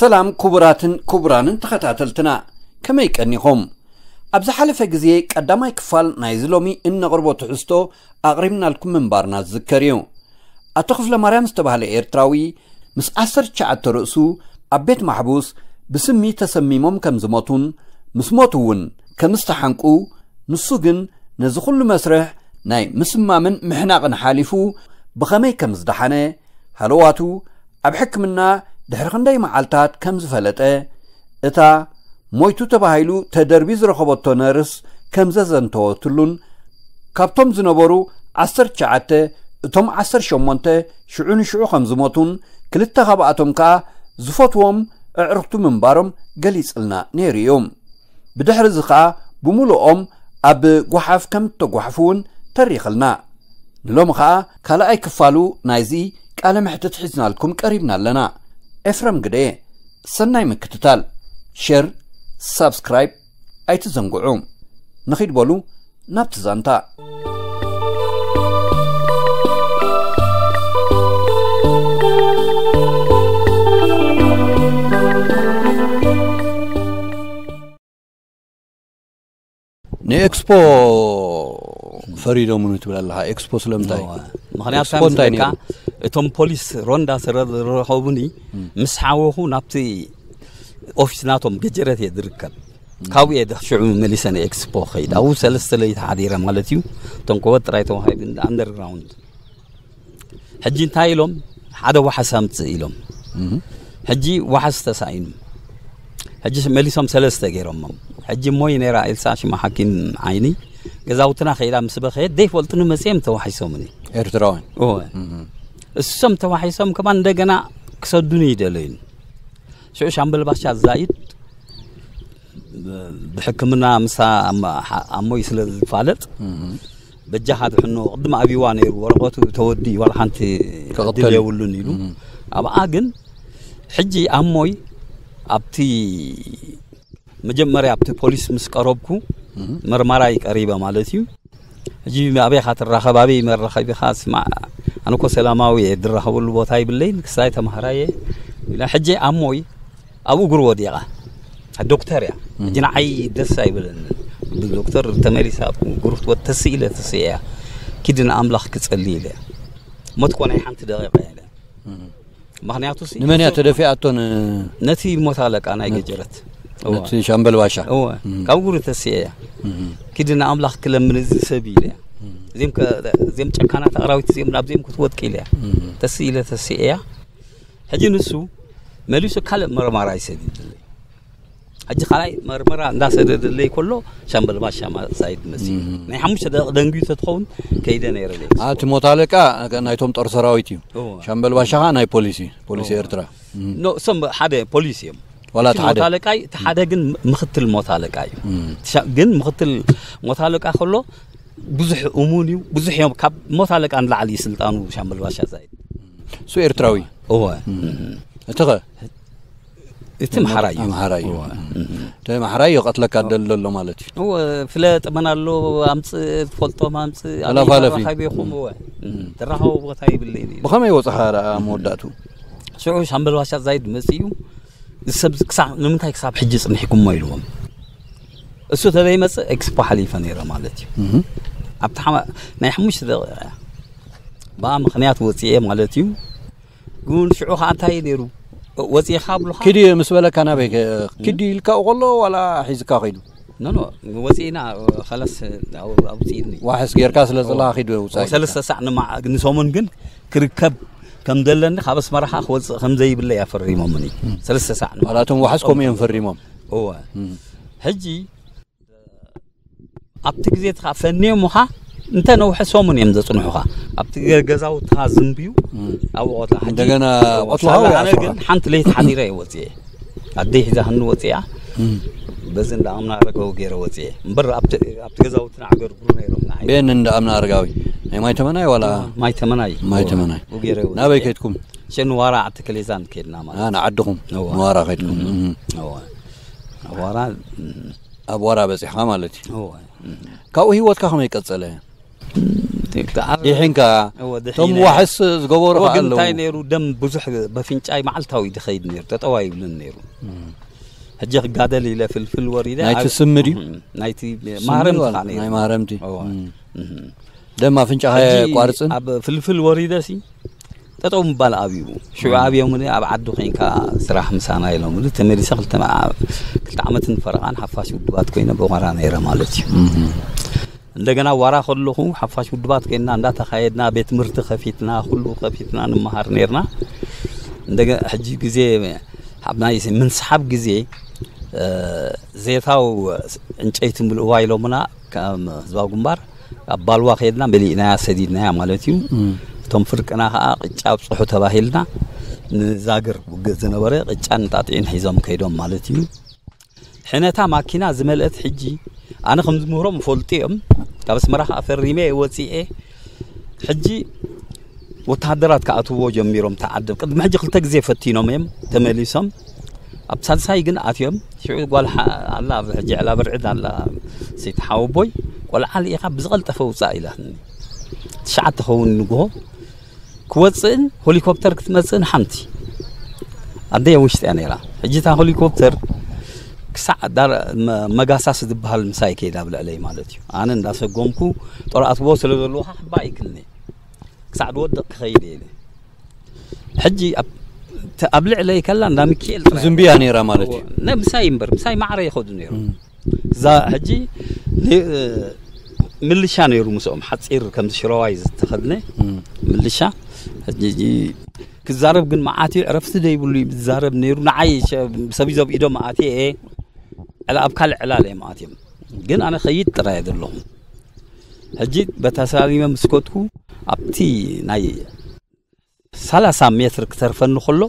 ሰላም ክቡራትን ክቡራንን ተኸታተልትና፣ ከመይ ቀኒኹም? ኣብ ዝሓለፈ ግዜ ቀዳማይ ክፋል ናይዚ ሎሚ እነቕርቦ ትሕዝቶ ኣቕሪብናልኩም ምንባርና ዝዝከር እዩ። ኣቶ ክፍለ ማርያም ዝተባህለ ኤርትራዊ ምስ ዓሰርተ ትሽዓተ ርእሱ ኣብ ቤት ማሕቡስ ብስሚ ተሰሚሞም ከም ዝሞቱን ምስ ሞቱ እውን ከም ዝተሓንቁ፣ ንሱ ግን ነዚ ኩሉ መስርሕ ናይ ምስማምን ምሕናቕን ሓሊፉ ብኸመይ ከም ዝደሓነ፣ ሃለዋቱ ኣብ ሕክምና ድሕሪ ክንደይ መዓልታት ከም ዝፈለጠ፣ እታ ሞይቱ ተባሂሉ ተደርቢ ዝረኸበቶ ነርስ ከም ዘዘንተወትሉን፣ ካብቶም ዝነበሩ ዓሰርተ ትሽዓተ፣ እቶም ዓሰርተ ሸሞንተ ሽዑ ንሽዑ ከም ዝሞቱን፣ ክልተ ካብኣቶም ከኣ ዝፈትዎም ኣዕሩኽቱ ምንባሮም ገሊጽልና ነይሩ እዩ። ብድሕሪ እዚ ኸኣ ብምሉኦም ኣብ ጓሓፍ ከም እተጓሕፉ እውን ተሪኽልና። ንሎሚ ኸኣ ካልኣይ ክፋሉ ናይዚ ቃለ መሕትት ሒዝናልኩም ቀሪብና ኣለና። ኤፍረም ግደ፣ ሰናይ ምክትታል። ሸር፣ ሳብስክራይብ ኣይትዘንግዑ። ንኺድ በሉ ናብቲ ዛንታ። ንኤክስፖ ፈሪዶምኒ ትብል ኣለኻ። ኤክስፖ ስለምንታይ? እዋ፣ ምኽንያቱ ኤክስፖ እንታይ እንታይ ነይሩ? እቶም ፖሊስ ሮንዳ ስለ ዝረኸቡኒ፣ ምስ ሓወኹ ናብቲ ኦፊስ ናቶም ገጀረት እየ ዝርከብ። ካብኡ እየ ሽዑ መሊሰ ንኤክስፖ ከይድ። ኣብኡ ሰለስተ ለይቲ ሓዲረ ማለት እዩ። እቶም ኮበት ጥራይ ተዋሂቡ፣ እንደ ኣንደርግራውንድ። ሕጂ እንታይ ኢሎም? ሓደ ዋሕስ ኣምጽእ ኢሎም። ሕጂ ዋሕስ ተሳኢኑ። ሕጂ መሊሶም ሰለስተ ገይሮሞም። ሕጂ እሞይ ነይራ፣ ኤልሳ ሽማ ሓኪም ዓይኒ። ገዛውትና ከይዳ ምስ በኸየት፣ ዘይፈልጡኒ መጺኦም ተዋሒሶምኒ። ኤርትራውያን? እወ። እሶም ተዋሒሶም ከማን እንደገና ክሰዱኒ ይደለዩን። ሽዑ ሻምበል ባሻ ዛይድ ብሕክምና ምሳ ኣሞ-፣ ሓ-፣ ኣሞይ ስለ ዝፋለጥ፣ በጃኻ ድሕኖ፣ ቅድም ኣብይዋ ነይሩ፣ ወረቐቱ ተወዲ፣ ዋላ ሓንቲ ክቕተል ዕድል እዩ። የብሉን ኢሉ። ኣብኣ ግን ሕጂ ኣሞይ ኣብቲ መጀመርያ ኣብቲ ፖሊስ ምስ ቀረብኩ፣ መርማራይ ቀሪበ ማለት እዩ። ሕጂ ኣበይ ኢኻ ትራኸብ? ኣበይ መራኸቢ ኢኻ? ስማዕ፣ ኣነ እኮ ሰላማዊ እየ፣ ዝራኸበሉ ቦታ ይብለይን፣ ክሳይ ተማሃራይ እየ። ኢለ፣ ሕጂ ኣሞይ ኣብ እግሩ ወዲቓ። ዶክተር እያ። ሕጂ ንዓይ ደስ ኣይብለንን። ብዶክተር ተመሊሳ ኣብ እግሩ ክትወድ ተስእ ኢለ ተስእ እያ። ኪድ ንኣምላኽ ክጸሊ ኢለ። ሞት ኮነ ሓንቲ ደቂቃ እያ ኢለ። ምኽንያቱ ሲ-፣ ንመን እያ እሱ ተደፊኣቶ? ን-፣ ነቲ ሞት ኣለቃ ናይ ነት-፣ ገጀረት። እወ። ነቲ ሻምበል ባሻ? እወ። እም። ካብ እግሩ ተስእ እያ። እም። ኪድ ንኣምላኽ ክለምን እዚ ሰብ ኢለ እያ። እም። እዚኦም ከ-፣ እዚኦም ጨካናት ኣራዊት እዚኦም ናብዚኦም ክትወድቂ ኢለ እያ። እም። ተስእ ኢለ ተስእ እያ። ሕጂ ንሱ መሊሱ ካልእ መርማራይ ሰዲድለይ። ሕጂ ካልኣይ መርመራ እንዳሰደደለይ ከሎ ሻምበል ባሻ ማ-፣ ዛይድ መጺኡ። እም። ናይ ሓሙሽተ ደቂቕ ደንጉዩ ተትኸውን ከይደ ነይረ ለይ። አ፣ እቲ ሞት ኣለቃ ናይቶም ጦር ሰራዊት እዩ። እወ። ሻምበል ባሻ ኸዓ ናይ ፖሊስ እዩ፣ ፖሊስ እወ። ኤርትራ። እም። ኖ፣ እሶም ሓደ ፖሊስ እዮም። ዋላ እቲ እቲ ሓደ። ሞት ኣለቃ እዩ፣ እቲ ሓደ ግን ምኽትል ሞት ኣለቃ እዩ። እም። እቲ ሻ-፣ ግን ምኽትል ሞት ኣለቃ ከሎ ብዙሕ እሙን እዩ፣ ብዙሕ እዮም። ካብ ሞት ኣለቃ ንላዕሊ እዩ ስልጣኑ ሻምበል ባሻ ዛይድ። እሱ ኤርትራዊ። እወ። እም። እቲ ኸ? እቲ ምሓራይ እዩ። ምሓራይ እዩ። እወ። እም። እቲ ምሓራይ ይቐትለካ ደሎ ኣሎ ማለት እዩ። እወ፣ ፍለጥ መን ኣሎ፣ ኣምጽእ፣ ትፈልጦም ኣምጽእ፣ ኣበይ ተላፋለፊ። ተራኻቢ ኢኹም፣ እወ። እም፣ ተራኸቡ ቦታ ይብለይን እዩ። ብኸመይ ወጽኻ ደኣ መወዳእቱ? ሽዑ ሻምበል ባሻ ዛይድ መጺኡ፣ እዚ ሰብ ክሳብ፣ ንምንታይ ክሳብ ሕጂ ጽኒሕኩሞ ኢልዎም። እሱ ተዘይመጽእ ኤክስፖ ሓሊፈ ነይረ ማለት እዩ። እም። ኣብቲ ሓማ-፣ ናይ ሓሙሽተ ደቂቃ እያ። ብኣ ምኽንያት ወጺኤ ማለት እዩ። ግን ሽዑ ኸዓ እንታይ ነይሩ? ወጺእኻ ብሉኻ? ኪዲ ምስ በለካ ናበይ ከ-፣ ኪዲ ኢልካ ከሎ ዋላ ሒዝካ ኸይዱ? ኖ፣ ኖ፣ ወጺእና፣ ኸላስ፣ ኣው-፣ ኣውጺእኒ። ዋሕስ ጌርካ ስለ ዘለኻ ኪዲ ውጻእ ኢልካ። ሰለስተ ሳዕ ንማ-፣ ንሰሙን ግን ክርከብ ከም ዘለኒ ካብ ኣስመራ ኸዓ ክወጽእ ከም ዘይብለይ ኣፈሪሞምኒ። ሰለስተ ሳዕ ንማ-፣ ዋላ እቶም ዋሕስ ከምኡ እዮም ፈሪሞም። እወ። እም። ሕጂ ኣብቲ ግዜ እቲ ኸዓ ፈንዮምኻ እንተ ነውሐ ሰሙን እዮም ዘጽንሑኻ። ኣብቲ ገ-፣ ገዛውትኻ ዝንብዩ እም። ኣብኡ ቆትላ። ሕጂ እንደገና ቆትልኻ ሳላ ወይ ኣነ ኣስርኻ? ግን ሓንቲ ለይቲ ሓዲረ እየ ወጽኤ። ኣደይ ሒዛኽኒ ወጽያ። እም። በዚ እንዳ ኣምና ኣረጋዊ ገይረ ወጽኤ። እምበር ኣብቲ፣ ኣብቲ ገዛውትና ኣገርግሩ ነይሮም ንዓይ። ቤን እንዳ ኣምና ኣረጋዊ? ናይ ማይ ተመናይ ዋላ? ማይ ተመናይ። ማይ ተመናይ። እው ገይረ ወጽኤ። ናበይ ከድኩም? ሸ ንዋራ ዓዲ ከሌዛን ከድና ማለት አ፣ እዩ። ንዓድኹም? እዋ። ንዋራ ከድኩም። እም። እም። እዋ። ንዋራ፣ እም። ኣብ ዋራ በጺሕኻ ማለት እዩ። እወ። ካብኡ ህይወትካ ከመይ ቀጸለ? ዲሒንካ እወ፣ ድሒነ። እቶም ዋሕስ ዝገበሩ እወ፣ ከዓ ግን ኣለዉ። እንታይ ነይሩ? ደም ብዙሕ በፍንጫይ መዓልታዊ ድኸይድ ነይሩ። ጠጠው ኣይብልን ነይሩ። ሕጂ ክጋደል ኢለ ፍልፍል ወሪደ ናይቲ ኣብ- ስሚ ድዩ? ናይቲ ስሚ ማህረምቲ ዋላ ከዓ ነይሩ። ናይ ማህረምቲ። እወ። እም። እህ። ደም ኣፍንጫኻ ሕጂ የቋርፅን? ኣብ ፍልፍል ወሪደ ሲ ጠጠው ምባል ኣብዩ። ሽዑ ኣብዮም ኣብ ዓዲ ኮይንካ ስራሕ ምሳና ኢሎም ተመሊሰ ክልተ መዓ- ክልተ ዓመትን ፈረቓን ሓፋሽ ውድባት ኮይነ ብቋራ ነይረ ማለት እዩ። እንደገና ዋራ ከለኹ ሓፋሽ ውድባት ኮይና እንዳተኻየድና ቤት ትምህርቲ ከፊትና ኩሉ ከፊትና ንመሃር ነርና። እንደገና ሕጂ ግዜ ኣብ ናይ ምንስሓብ ግዜ እ፣ ዜታው ዕንጨይቲ ምልእዋ ኢሎምና ከም ህዝባዊ ግንባር ኣብ ባልዋ ከየድና መሊእናያ ሰዲድናያ ማለት እዩ። እቶም ፍርቅና ከዓ ቅጫ ኣብፅሑ ተባሂልና ንዛግር ውግእ ዝነበረ ቅጫን ጣጥዒን ሒዞም ከይዶም ማለት እዩ። ሕነታ ማኪና ዝመልአት ሕጂ ኣነ ከም ዝምህሮም ይፈልጡ እዮም። ካብ ኣስመራ ከዓ ፈሪመ ወፂኤ ሕጂ ወተሃደራት ክኣትዎ ጀሚሮም ተዓደብ ቅድሚ ሕጂ ክልተ ግዜ ፈቲኖም እዮም ተመሊሶም። ኣብ ሳልሳይ ግን ኣትዮም ሽዑ ጓል ሓ- ኣላ ኣብ ሕጂ ዕላ ብርዕድ ኣላ ሰይቲ ሓወቦይ ቆልዓ ልኢኻ ብዝቐልጠፈ ውፃእ ኢላትኒ። ትሽዓተ ኸውን ንግሆ ክወፅእን ሆሊኮፕተር ክትመፅእን ሓንቲ ኣደይ ኣብ ውሽጢ እያ ነይራ። ሕጂ እታ ሆሊኮፕተር ክሳዕ ዳር- መ- መጋሳስ ዝበሃል ምሳይ ከይዳ ኣብ ልዕለይ ማለት እዩ። ኣነ እንዳሰጎምኩ ጦር ኣትዎ ስለ ዘለዎ ክባ ይክልኒ ክሳዕ ድወድቕ ክኸይድ እየ ኢለ። ሕጂ ኣብ- ተ- ኣብ ልዕለይ ከላ እንዳ ሚካኤል ጥራይ ዝንብያ ነይራ ማለት እዩ። ነ ምሳይ እምበር ምሳይ ማዕረ ይኸዱ ነይሩ። እዛ ሕጂ ነ- ምልሻ ነይሩ ምስኦም ሓፂር ከምዚ ሽረዋይ ዝተኸድነ ምልሻ። ሕጂ ክዛረብ ግን መዓት እዩ። ዕረፍቲ ደይብሉ እዩ ዝዛረብ ነይሩ። ንዓይ ሸ- ሰብ ይዞብ ኢዶም ኣትየ እየ ዕላ ኣብ ካልእ ዕላል እዮም ኣትዮም። ግን ኣነ ኸይድ ጥራይ ዘለኹ። ሕጂ በተሳሊመ ምስ ከድኩ ኣብቲ ናይ ሰላሳ ሜትር ክተርፈኒ ከሎ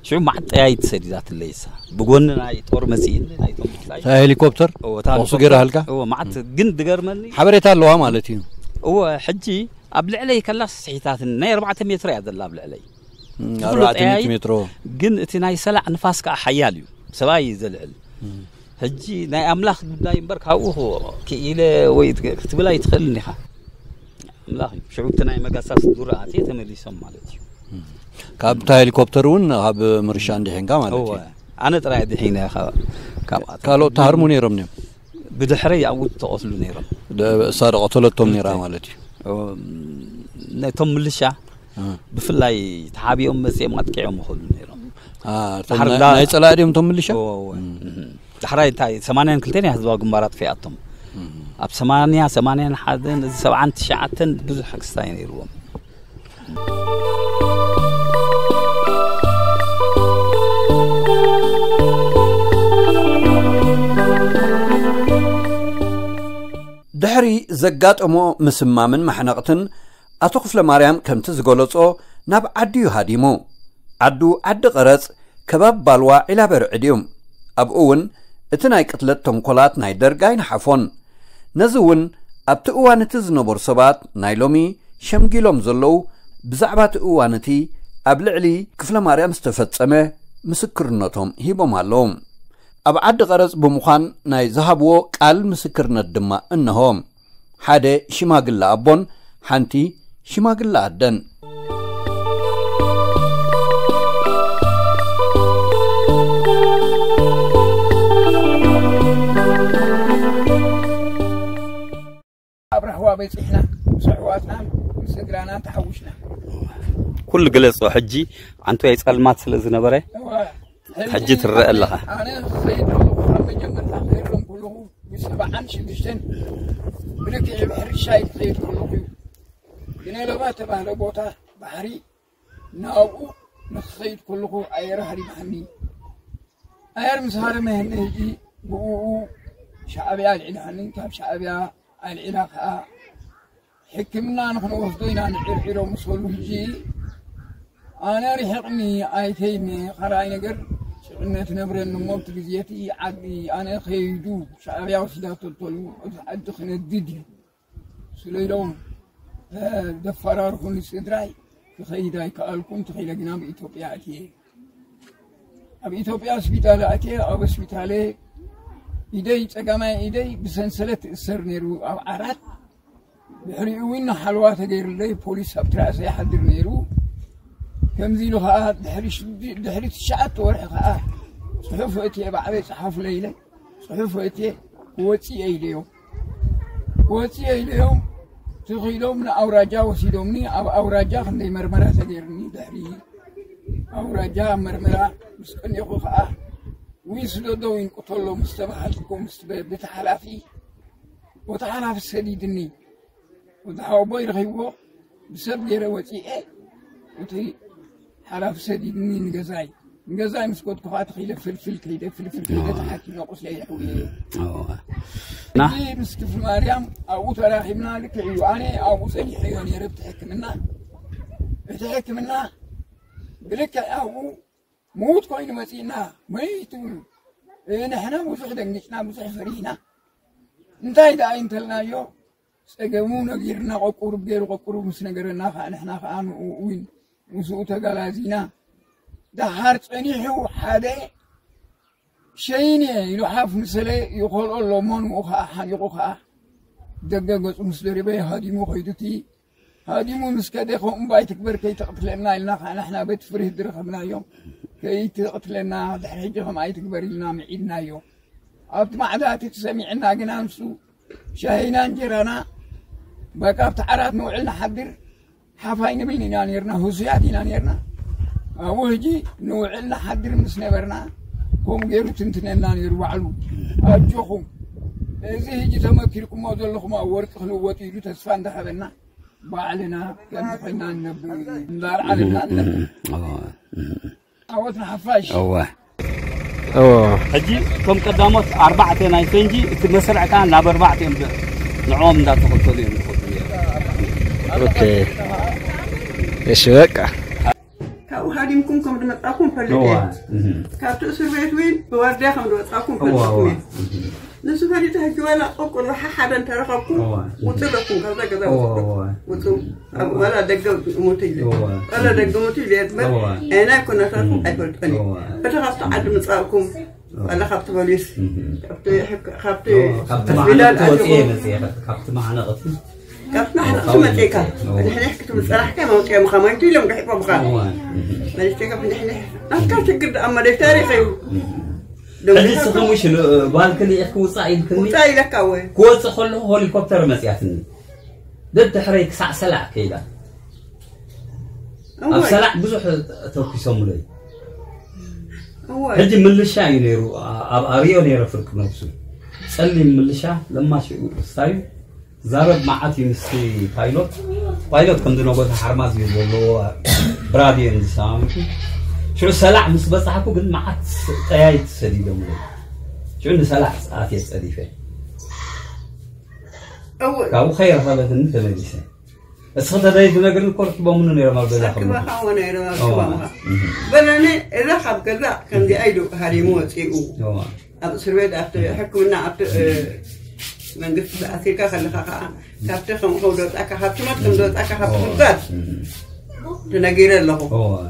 ሽዑ ማዕጠያይ ትሰዲዳትለይሳ ብጎኒ ናይ ጦር መፂእኒ ናይቶም ብፍላይ እታ ሄሊኮፕተር እወ፣ እታ ተኹሲ ሄሊኮፕተር ገይራሃልካ? እወ፣ ማዕት ግን ድገርመኒ ሓበሬታ ኣለዋ ማለት እዩ። እወ ሕጂ ኣብ ልዕለይ ከላ ስሒታትኒ ናይ ኣርባዕተ ሜትር እያ ዘላ ኣብ ልዕለይ እም፣ ዝፍሎ ኣርባዕተ ሚእቲ ጠያይት ሜትሮ ግን እቲ ናይ ሰላዕ ንፋስ ከዓ ሓያል እዩ ሰብኣይ እዩ ዘልዕል ሕጂ ናይ ኣምላኽ ጉዳይ እምበር ካብኡ ክዎ ክኢለ ወይ ክትብል ኣይትኽእልን ኢኻ ኣምላኽ እዩ ሽዑ እቲ ናይ መጋሳስ ዱር ኣትየ ተመሊሶም ማለት እዩ ካብታ ሄሊኮፕተር እውን ካብ ምርሻ እንዲሒንካ ማለት እወ እዩ። ኣነ ጥራይ ድሒነ ካብ- ካብኣቶም ካልኦት ተሃርሙ ነይሮም እዮም። ብድሕረይ ኣብኡ ተቐትሉ ነይሮም እሳ ደቐተለቶም ነይራ ማለት እዩ። ነቶም ምልሻ እ። ብፍላይ ተሓቢኦም መፅኦም ኣጥቂዖም ይኸዱ ነይሮም አ፣ እቶም ድሓር ናይ- ዳ- ናይ ፀላእ ድዮም እቶም ምልሻ? እወ፣ እወ። ዳሕራይ እንታይ ሰማንያን ክልተን እያ ህዝባዊ ግንባር ኣጥፊኣቶም ኣብ ሰማንያ ሰማንያን ሓደን እዚ ሰብዓን ትሽዓተን ብዙሕ ክስታይ ነይርዎም ድሕሪ ዘጋጠሞ ምስማምን ማሕነቕትን ኣቶ ክፍለ ማርያም ከምቲ ዝገለጾ ናብ ዓዲዩ ሃዲሙ። ዓዱ ዓዲ ቐረጽ ከባቢ ባልዋ ዒላ በርዕድ እዩ። ኣብኡ እውን እቲ ናይ ቅትለት ተንኮላት ናይ ደርግ ኣይነሓፎን። ነዚ እውን ኣብቲ እዋን እቲ ዝነበሩ ሰባት ናይ ሎሚ ሸምጊሎም ዘለዉ ብዛዕባ እቲ እዋን እቲ ኣብ ልዕሊ ክፍለ ማርያም ዝተፈጸመ ምስክርነቶም ሂቦም ኣለዉ። ኣብ ዓዲ ቐረጽ ብምዃን ናይ ዝሃብዎ ቃል ምስክርነት ድማ እንሆ። ሓደ ሽማግለ ኣቦን ሓንቲ ሽማግለ ኣደን። ኣብ ራህዋ በፂሕና ምስ ኣሕዋትናን ምስ ስድራናን ተሓዊስና። ኩሉ ግለጾ ሕጂ ዓንቶይ ጸልማት ስለ ዝነበረ ሕጂ ትረአ ኣለኻ። ኣነ ክኸይድ ከለኹ ካብ መጀመርታ ክኸይዶም ከለኹ ብሰብዓን ሽዱሽተን ብልክዕ ብሕርሻይ ክኸይድ ከለኹ እዩ። ግነለባ ተባህለ ቦታ ባሕሪ ናብኡ ንክኸይድ ከለኹ ኣየር ሃሪምሃኒ። ኣየር ምስ ሃረመ ህጂ ብእኡ ሻዕብያ ኣልዒልሃኒ። ካብ ሻዕብያ ኣልዒላ ከዓ ሕክምና ንክንወስዶ ኢና ንዕርዒሮ ምስ በሉ ህጂ ኣነ ርሕቕኒ ኣይከይድኒ። ካልኣይ ነገር ጭዕነት ነብረኒ እሞ ኣብቲ ግዜ እቲ ዓዲ ኣነ ከይዱ ሻዕብያ ወሲዳቶ ተሉ ኣብዚ ዓዲ ክነድድ እዩ ስለ ኢሎም ዘፈራርሑኒ ስድራይ ክኸይድ ኣይከኣልኩን። ተኺለ ግና ኣብ ኢትዮጵያ ኣትየ ኣብ ኢትዮጵያ ሆስፒታል ኣትየ ኣብ ሆስፒታለ ኢደይ ጸጋማይ ኢደይ ብሰንሰለት ትእሰር ነይሩ ኣብ ዓራት ድሕሪኡ እውን ሓለዋ ተገይሩለይ ፖሊስ ኣብ ትራእሰ ይሓድር ነይሩ። ከምዚ ኢሉ ከዓ ድሕሪ ሽዱ- ድሕሪ ትሽዓተ ወርሒ ከዓ ጽሑፍ እትየ ባዕበይ ጸሓፉለይ ኢለ ጽሑፍ እትየ ክወፅእ ኢለዮም ክወፅእ ኢለዮም ትኺሎም ንኣውራጃ ወሲዶምኒ። ኣብ ኣውራጃ ክንደይ መርመራ ተገይርኒ ድሕሪ ኣውራጃ መርመራ ምስ ቀኒኹ ከዓ ዊስዶ ደዊን ቁተሎ ምስ ተባሃልኩ ምስ በ- ብቲ ሓላፊ ወቲ ሓላፊ ሰዲድኒ። ወዲ ሓወቦይ ረኺብዎ ብሰብ ገይረ ወፂኤ እቲ ሓላፊ ሰዲድኒ ንገዛይ ንገዛይ ምስ ኮድኩ ከዓ ተኺለ ፍልፍል ከይደ ፍልፍል ከይደ ተሓኪመ ቁስለ ይሕውየ ና እዚ ምስ ክፍሊ ማርያም ኣብኡ ተራኺብና ልክዕ እዩ ኣነ ኣብኡ ፀኒሐዮ ነይረ ብቲ ሕክምና እቲ ሕክምና ብልክዕ ኣብኡ ምዉት ኮይኑ መፂእና መይቱ ንሕና ብዙሕ ደንጊፅና ብዙሕ ፈሪህና እንታይ ደኣ እንተልናዮ ፀገሙ ነጊርና ቆቁሩብ ገይሩ ቆቁሩብ ምስ ነገረና ከዓ ንሕና ከዓ ንኡ እውን ምስኡ ተጋላዚና ደሓር ፀኒሑ ሓደ ሸይን እየ ኢሉ ሓፍ ምሰለ ይኸልኦ ኣሎ እሞ ንኡ ከዓ ሓኒቑ ከዓ ደገ ገፁ ምስ ደሪበ ሃዲሙ ከይዱቲ ሃዲሙ ምስ ከደ ከምኡ እምባ ኣይትግበር ከይተቕትለና ኢልና ከዓ ንሕና ቤት ፍርህ ዝረኸብናዮም ከይትቕትለና ድሕሪ ሕጂ ከም ኣይትግበር ኢልና ምዒድናዮ ኣብቲ ማዕዳ እቲ ተሰሚዕና ግና ንሱ ሻሂና እንጀራና በቃ ኣብቲ ዓራት ንውዕል ንሓድር ሓፋይ ንብል ኢና ነርና ህሱያት ኢና ነርና ኣብኡ ሕጂ ንውዕል ንሓድር ምስ ነበርና ከምኡ ገይሩ ትንትነና ነይሩ ባዕሉ ኣጆኹም እዚ ሕጂ ተመኪርኩሞ ዘለኹም ኣብ ወርቂ ክልወጥ ኢሉ ተስፋ እንዳሃበና ባዕልና ከምዚ ኮይና ንነብር እንዳርዓለና ንነብር ዓወት ንሓፋሽ እወ እዎ ሕጂ እቶም ቀዳሞት ኣርባዕተ ናይ ፈንጂ እቲ መስርዕ ከዓ ናብ ኣርባዕተ እዮም ብ- ንዕኦም እንዳተኸተሉ እዮም ዝኸዱ ነይሮም። ኦኬ እሺ በቃ ካብኡ ሃዲምኩም ከም ዝመጻኩም ፈልጥ እየ ካብቲ እስር ቤት እውን ብዋርድያ ከም ዝወጻኩም ፈልጥኩም እየ ንሱ ፈሊጡ ሕጂ ዋላ ቆቁር ሓሓደ እንተረኸብኩም ውፅእ ኣለኩም ካብዛ ገዛ ውፅእ ውፅእ ኣብ ዋላ ደገ ሙት ኢለ ዋላ ደገ ሙት ኢለ እበር ኣይናይ ኩነታትኩም ኣይፈልጥን እዩ እቲ ካብቲ ዓዲ ምፃእኩም ዋላ ካብቲ ፖሊስ ካብቲ ሕክ- ካብቲ ካብቲ ሆስፒታል ማዕነቕቲ ወፅየ ኣትኹም መፅየ ካብቲ ማዕነቕቲ ካብቲ ማዕነቕቲ መፅእካ ንሕንሕ ክትብል ፀናሕካ መውፅኦም ኢኻ ማይቱ ኢሎም ግሒፎምኻ መሪስቴካ ፍንሕንሕ ናትካ ችግር ደኣ መደሽ ታሪኽ እዩ ሕጂ ስኽም ውሽ ጓልክን ኢኽኪ ውፃእ ኢልክኒ ውፃእ ኢለካ ወይ ክወፅእ ከለኹ ሆሊኮፕተር መፅያትኒ ደድሕረይ ክሳዕ ሰላዕ ከይዳ ኣብ ሰላዕ ብዙሕ ተኩሶምለይ ሕጂ ምልሻ እዩ ነይሩ ኣብ ኣርዮ ነይረ ፍርቂ ነብሱ ፀሊም ምልሻ ለማሽ እዩ ስታዩ ዛረብ መዓት እዩ ምስቲ ፓይሎት ፓይሎት ከም ዝነጎተ ሓርማዝ እዩ ዘለዎ ብራድዮ እዮም ዝሰማምዑ ሽዑ ሰላዕ ምስ በፃሕኩ ግን መዓት ጠያይት ሰዲዶም ሽዑ ንሰላዕ ኣትየ ፀዲፈ ካብኡ ከይረኸበትኒ ተመሊሰ እስኺ ተደይ ትነግርኒ እኮ ርኪቦምኒ ነይሮም ኣብ ገዛ ከለኹ ኣክባኻ ወነ ረባክባኻ በለኒ እዛ ካብ ገዛ ከምዚኣ ኢሉ ሃሪሙ ወፂኡ ኣብ እስር ቤት ኣብቲ ሕክምና ኣብቲ መንግስቲ ተኣሲርካ ከለካ ከዓ ካብቲ ከም ከውደውፃካ ካብቲ ሞት ከም ዘውፃካ ካብቲ ጉድጓድ ተነጊረ ኣለኹ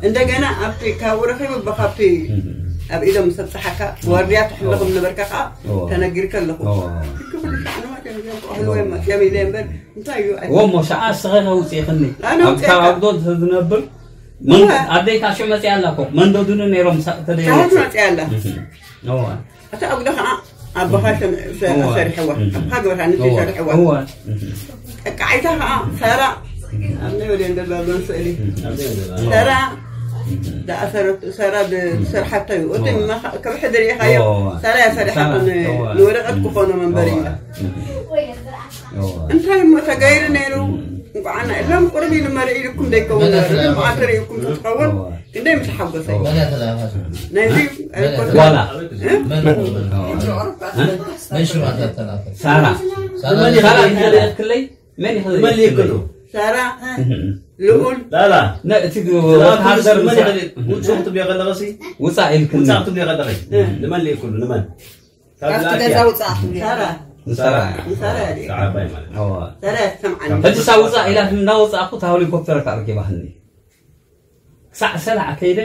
እንደገና ኣብቲ ካብኡ ረኪቡ ብካብቲ ኣብ ኢዶም ምስ ኣብፅሓካ ዋርድያ ትሕልኹም ነበርካ ከዓ ተነጊርካ ኣለኹ ክፍልሻዕንማት እዮም እዚኦም ክሕልወ እዮም መፅኦም ኢለ እምበር እንታይ እዩ ኣይ- እሞ ሸዓ እስኸ ከውፅእኽኒ ኣነ ኣብታ ውፅእካ። ኣብዶ ዝነብር መን- ኣደይታ ሽዑ መፅያ ኣላ ኮ መንደዱኒ ነይሮም ሳ- ተደይ ካህት መፅያ ኣላ እዋ እቲ ኣጉዶ ከዓ ኣቦኻ ሰም- ሰ- እዋ። ሰሪሕዋ ኣቦኻ ግበርካ ንስ እዋ ሰሪሕዋ እዋ ጠቃዒታ ከዓ ሰራ ኣብ ናይ ወደ እንደላሎን ስእሊ ሰራ ደኣ ሰረት ሰራ ዝሰርሓቶ እዩ እቲ መኻ- ከብሒ ዝርኢኻዮ እዋ። ሰራ እያ ሰሪሓቶ ን- እዋ። ንወረቀት ክኾኖ መንበሪ ኢላ እዋ እንታይ እሞ ተጋይሩ ነይሩ እንቋዓና እሎም ቁርብ ኢሉ መርኢልኩም ዘይከውን መዓት ርኢኩም ትኸውን ክንደይ ምስ ሓጎሰ ናይዚ ጓላ ሳራ ሳራ ሳራ እንተለየትክለይ መን ይኽእል መን ይክሉ ሳራ ልኡል ላላ እቲ ወተሃደር ውፅእ ክትብልዮ ከለኸሲ ውፃእ ኢልክኒ ውፃእ ክትብልዮ ከለኸ ንመን ልእክሉ ንመን ካብ ካብቲ ላኪያ ገዛ ውፃእ ሳራ ንሰራ ሳራ እያ ሰዓባይ ማለት እዋ ሳራ እያ ትሰምዓኒ ሕጂ ሳብ ውፃእ ኢላ እናወፃእኩ እታ ሆሊኮፕተር ከኣ ረኪባህኒ ክሳዕ ሰላዕ ከይደ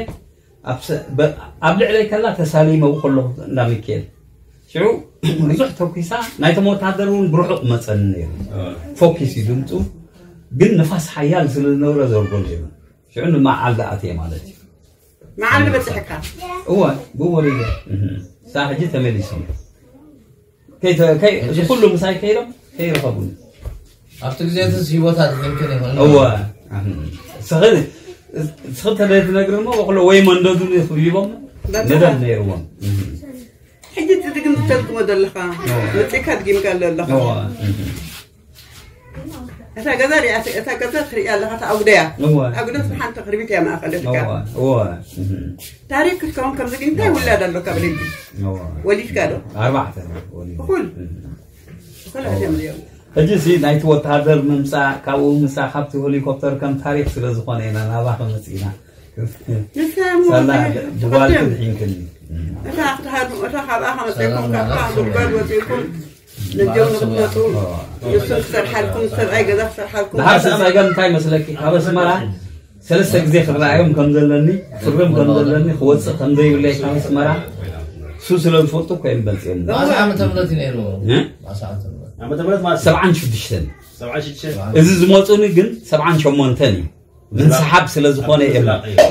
ኣብ ሰ- በ- ኣብ ልዕለይ ከላ ተሳሊመ ከለኹ እንዳ ሚካኤል ሽዑ ብዙሕ ተኩሳ፣ ናይቶም ወታደር እውን ብርሑቕ መጸኒ ነይሩ። ፎኪስ እዩ ድምፁ፣ ግን ንፋስ ሓያል ስለ ዝነበረ ዘርጎ ነይሩ። ሽዑ ንመዓል ደኣትየ ማለት እዩ። መዓል በጽሕካ? እወ፣ ብወሪደ። እህ። ሳ ሕጂ ተመሊሶም። ከይ-፣ ከይ-፣ እዚ ኩሉ ምሳይ ከይዶም ከይረኸቡኒ። ኣብቲ ግዜ እቲ ህይወት ኣድሒንክን ይኾን? እወ። እህ። ስኺ፣ ስኺ ተደይ ትነግሪ እሞ፣ በቕሎ ወይ መንደዱ ይኽብልዎም፣ በቃ። መደብ ነይርዎም። እህ። ሕጂ እቲ ድግም ትተልክሞ ዘለኻ፣ እወ። መጺእካ ድጊምካ ኣሎ ኣለኻ። እወ። እህ። እታ ገዛ ሪኣ፣ እታ ገዛ ትሪኣ ኣለኻ፣ እታ ኣጉደያ። እወ። ኣጉደስ ብሓንቲ ክርቢት እያ ማእኸል እትካ። እወ፣ እወ። እህ። ታሪክ ክትከውን ከምዚ ግን እንታይ ውላድ ኣሎ ካብ ልቢ? እወ። ወሊድካ ዶ? ኣርባዕተ ወሊድ። እኹል? እህ። እኹል እዮም እዚኦም። ሕጂ ሲ ናይቲ ወተሃደር ምምጻእ፣ ካብኡ ምሳ ካብቲ ሄሊኮፕተር ከም ታሪክ ስለ ዝኾነ ኢና ናባኺ መጺእና። ንሳ እሞ ሳላ ትኸፍል። ብጓልኪ ድሒንክኒ። እታ ክትሃድሙ፣ እታ ካብኣ ከመጸኩም፣ ሰላም ካብኣ ማለት ጉድጓድ ወጺእኩም፣ ነዚኦም ንኽትመጡ፣ ንሱ ክሰርሓልኩም፣ ሰብኣይ ገዛ ክሰርሓልኩም። ድሓር ሲ ጸገም እንታይ መስለኪ? ካብ ኣስመራ ሰለስተ ግዜ ክረኣዮም ከም ዘለኒ፣ ክፍርም ከም ዘለኒ፣ ክወጽእ ከም ዘይብለይ ካብ ኣስመራ፣ እሱ ስለ ዝፈልጡ እኮ እዮም በልጽዮም። ማእሳ ዓመተ ምህረት እዩ ነይሩ። እ? ማእሳ ዓመተ ምህረት። ዓመተ ምህረት ማለት ሰብዓን ሽዱሽተን። ሰብዓን ሽዱሽተን። እዚ ዝመጹኒ ግን ሰብዓን ሸሞንተን እዩ። ምንስሓብ ስለ ዝኾነ እዮም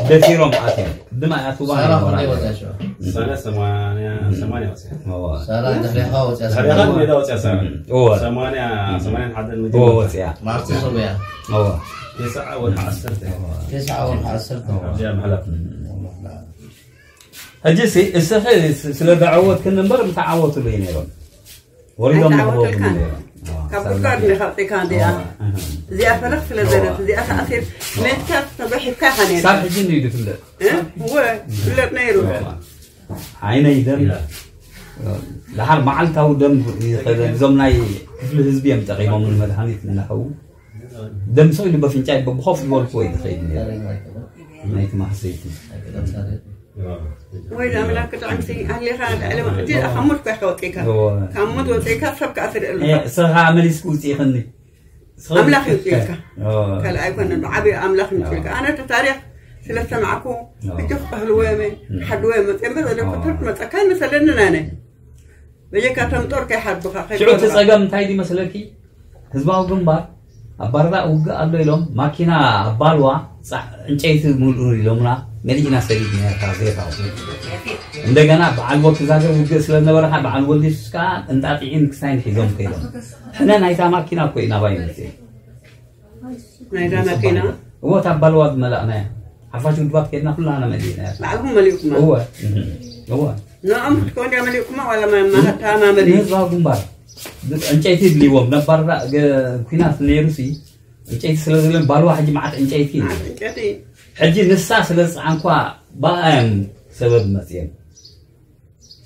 ደፊሮም ኣትዮም። ቅድም ኣይኣትዋን ሳራ እዮም። ክንደይ ወፅያ ሽዑ? ሳራ ሰማንያ፣ ሰማንያ ወፅያ። እዋ። ሳራ ድሕሪኻ ወፅያ፣ ድሕሪኻ ሳራ። ሜዳ ወፅያ ሳራ። እዋ። ሰማንያ፣ ሰማንያ ሓደ እዋ፣ መጀመርታ። ወፅያ። ማርች ሶብያ። እዋ። ተስዓ ወርሒ ዓሰርተ። ተስዓ ወርሒ ዓሰርተ። ኣብዚኣ ምሕላፍ። ሕጂ ሲ-፣ እስኺ ስ-፣ ስለ ዘዐወትክን እምበር ምተዓወቱሉ እዩ ነይሮም። ወሪዶም ኣይተዓወተልካን። ንኽበቡ ነይሮም። ካብ ጉድጓድ እንዲኻ ኣውፂእካ እንዲኣ። ኣሃ። እዚኣ ፈለኽ ስለ ዘለት፣ እዋ። እዚኣ ተኣሲር፣ ሜትካ ተጓሒፍካ ኢኻ ነይርካ። ሳብ ሕጂ እንድዩ ዝፍለጥ። እ? እወ፣ ዝፍለጥ ነይሩ። እዋ። ዓይነይ ደም። ደሓር መዓልታዊ ደም ይኸደ-፣ እዞም ናይ ክፍሊ ህዝቢ እዮም ጠቒሞም ንመድሃኒት እናኸው። ደም ሰው ኢሉ በፍንጫይ በብኾፍ ዝበልኩ ወይ ዝኸይድ ነይሩ። ናይቲ ማህሰይቲ። ወይ ኣምላክ፣ ጥዕምቲ ኣሊኻ ልዕሊ ማ-፣ እቲ ካብ ሞት እኮ ኢኻ ወፂእካ። እወ። ካብ ሞት ወፂእካ ሰብ ከኣ ትርኢ ኣለኻ። እ፣ ስኻ መሊስኩ ውፅኢኽኒ። ስኻ ኣምላኽ ይውፅኢልካ። እወ። ካልእ ኣይኮነን፣ ብዓብዪ ኣምላኽ ይውፅኢልካ። ኣነ እቲ ታሪኽ ስለ ዝሰማዕኩ፣ እወ። እጆኽ ክሕልዎ እየ፣ እም። ክሓድዎ እየ መፅየ እምበር፣ ወደ እወ። ክትመፀካ ኣይመሰለንን ኣነ። በጀካቶም ጦር ከይሓድጉኻ፣ ሽዑ እቲ ከይኮኑኻ። ጸገም እንታይ ድዩ መስለኪ? ህዝባዊ ግንባር ኣብ ባርዳእ ውግእ ኣሎ ኢሎም ማኪና ኣብ ባልዋ ጻዕ-፣ ዕንጨይቲ ምልኡ ኢሎምና፣ መሊእና ሰዲድና እታ ዜታው። እንደገና በዓል ወልፊ ዛገር ውግእ ስለ ዝነበረ፣ በዓል ወልፊ ከዓ እንጣጢዕን ክሳይን ሒዞም ከይዶም። ሕነ ናይታ ማኪና እኮ ኢና ባይ መጽእ። ናይዛ ማኪና? እወ፣ እታ ባልዋ ዝመላእናያ። ሓፋሽ ውድባት ከድና ኩላና መሊእናያ። ባዕልኩም መሊእኩማ? እወ። እህ። እወ። ንዕኦም ክትከውን ድያ መሊእኩማ ዋላ ማ-፣ ማህታ ማመሊ? ንህዝባዊ ግንባር። ብ-፣ ዕንጨይቲ ድልይዎም። ነባር ዳ-፣ ገ-፣ ኩናት ነይሩ ሲ፣ ዕንጨይቲ ስለ ዘለን ባልዋ ሕጂ መዓት ዕንጨይቲ እዩ። መዓት ዕንጨይቲ። ሕጂ ንሳ ስለ ዝጸዓንኳ ብኣዮም ሰበብ መጽዮም።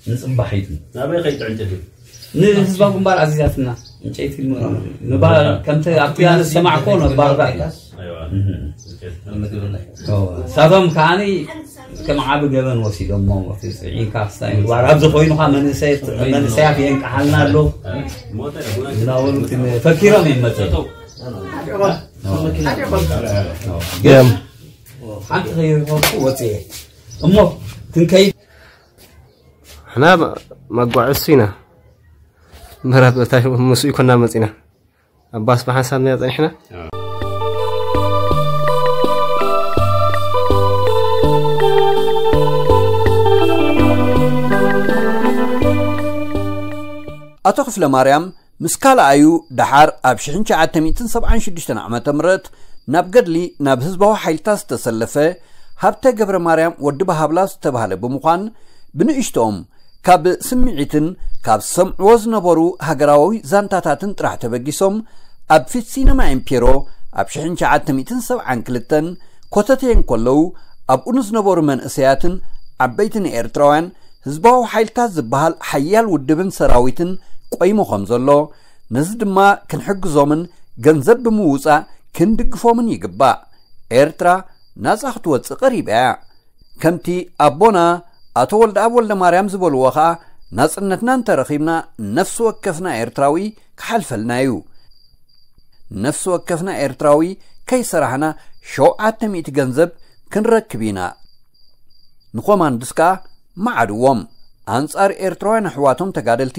ንጽባሒቱ። ናበይ ኸይድ ዕንጨይቲ? ንህዝባዊ ግንባር ኣዚዛትና። ዕንጨይቲ ን-፣ ንባ-፣ ከምቲ ኣብቲ ኣነ ዝሰማዕኮ ነባር ዳ እዩ። ኣይዋ። እህ። ዕንጨይቲ ንምግብነት። እዎ። ሳቶም ከዓኒ ከም ዓቢ ገበን ወሲዶሞ፣ እቲ ጽዒንካ ክሳይ ምግባር። ኣብዚ ኮይኑኻ መንእሰያት፣ መንእሰያት የንቀሓልና ኣሎ። ሞተ፣ ቡና እናበሉ ግን ፈኪሮም እዮም መጸ። ጸጠው። እዎ። እዎ። ግን ሓንቲ ከይረኸብኩ ወጽኤ። እሞ ክንከይድ ንሕና መጓዕዝቲ ኢና። ምዕራብ እታ ምስኡ ኮና መጺና። ኣባስ ብሓንሳብ ኢና ጸኒሕና። ኣቶ ክፍለ ማርያም ምስ ካልኣዩ ደሓር ኣብ ሽሕን ትሽዓተ ሚእትን ሰብዓን ሽዱሽተን ዓመተ ምህረት ናብ ገድሊ ናብ ህዝባዊ ሓይልታት ዝተሰለፈ ሃብተ ገብረ ማርያም ወዲ ባህብላ ዝተባህለ ብምዃን፣ ብንእሽቶኦም ካብ ስምዒትን ካብ ዝሰምዕዎ ዝነበሩ ሃገራዊ ዛንታታትን ጥራሕ ተበጊሶም፣ ኣብ ፊት ሲነማ ኤምፒሮ ኣብ ሽሕን ትሽዓተ ሚእትን ሰብዓን ክልተን ኮተቴ እንከለዉ፣ ኣብኡ ንዝነበሩ መንእሰያትን ዓበይትን ኤርትራውያን ህዝባዊ ሓይልታት ዝበሃል ሓያል ውድብን ሰራዊትን ቆይሙ ከም ዘሎ፣ ነዚ ድማ ክንሕግዞምን ገንዘብ ብምውጻእ ክንድግፎምን ይግባእ። ኤርትራ ናጻ ክትወጽእ ቀሪባ እያ። ከምቲ ኣቦና ኣቶ ወልደኣብ ወልደማርያም ዝበልዎ ኸኣ፣ ናጽነትና እንተረኺብና ነፍሲ ወከፍና ኤርትራዊ ክሓልፈልና እዩ። ነፍሲ ወከፍና ኤርትራዊ ከይሰራሕና ሸውዓተ ሚእቲ ገንዘብ ክንረክብ ኢና። ንኮማንድስ ከኣ መዓድዎም። ኣንጻር ኤርትራውያን ኣሕዋቶም ተጋደልቲ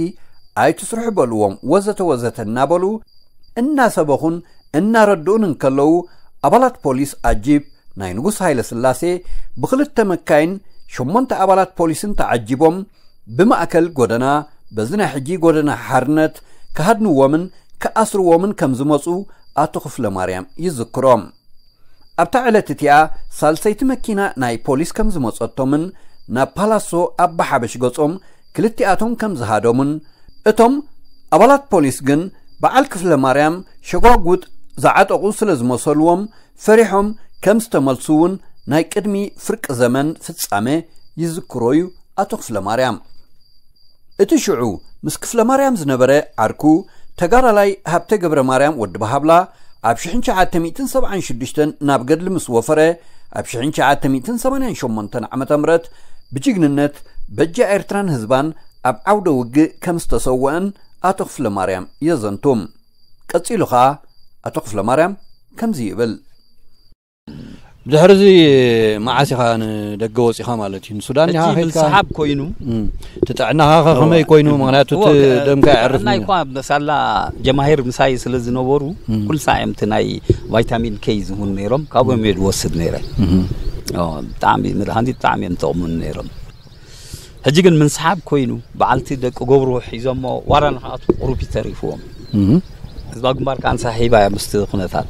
ኣይትስርሑ በልዎም፣ ወዘተ ወዘተ እናበሉ እናሰበኹን እናረድኡን እንከለዉ፣ ኣባላት ፖሊስ ኣጂፕ ናይ ንጉስ ሃይለ ስላሴ ብኽልተ መካይን ሸሞንተ ኣባላት ፖሊስን ተዓጂቦም ብማእከል ጎደና፣ በዚ ናይ ሕጂ ጎደና ሓርነት፣ ክሃድንዎምን ክኣስርዎምን ከም ዝመጹ ኣቶ ክፍለ ማርያም ይዝክሮም። ኣብታ ዕለት እቲኣ ሳልሰይቲ መኪና ናይ ፖሊስ ከም ዝመጸቶምን ናብ ፓላሶ ኣባ ሓበሽ ገጾም ክልቲኣቶም ከም ዝሃደሙን፣ እቶም ኣባላት ፖሊስ ግን በዓል ክፍለ ማርያም ሸጓጉጥ ዝዓጠቑ ስለ ዝመሰልዎም ፈሪሖም ከም ዝተመልሱ እውን ናይ ቅድሚ ፍርቂ ዘመን ፍጻመ ይዝክሮ እዩ ኣቶ ክፍለ ማርያም። እቲ ሽዑ ምስ ክፍለ ማርያም ዝነበረ ዓርኩ ተጋዳላይ ሃብተ ገብረ ማርያም ወዲ በሃብላ ኣብ ሽሕን ትሽዓተ ሚእትን ሰብዓን ሽዱሽተን ናብ ገድሊ ምስ ወፈረ፣ ኣብ ሽሕን ትሽዓተ ሚእትን ሰማንያን ሸሞንተን ዓመተ ምህረት ብጅግንነት በጃ ኤርትራን ህዝባን ኣብ ዓውደ ውግእ ከም ዝተሰወአን ኣቶ ክፍለ ማርያም የዘንቱ። ቀጺሉ ኸኣ ኣቶ ክፍለ ማርያም ከምዚ ይብል። ብድሕሪ እዚ መዓስ ኢኻ ንደገ ወጺኻ ማለት እዩ? ንሱዳን ዲኻ ሕጂ ከይድካ? ምንስሓብ ኮይኑ። እም። እቲ ጥዕናኻ ኸ ከመይ ኮይኑ? ምኽንያቱ እቲ እዎ፣ ደምካ የዕርፍ ጥዕናይ ነይሩ። እኳ መሳላ ጀማሂር ምሳይ ስለ ዝነበሩ፣ እም። ኩሉ ሳዕ እዮም እቲ ናይ ቫይታሚን ኬ ዝህቡን ነይሮም፣ ካብኦም እየ ዝወስድ ነይረ። እም። ኦ፣ ብጣዕሚ መድሃኒት ብጣዕሚ እዮም ዝጠቕሙን ነይሮም። ሕጂ ግን ምንስሓብ ኮይኑ፣ በዓልቲ ደቂ ገብሩ ሒዞሞ ዋላ ንኽኣትዉ ቁሩብ እዩ ተሪፍዎም። እም። ህዝባዊ ግንባር ከኣ ኣንሳሒባ እያ ምስቲ ኩነታት።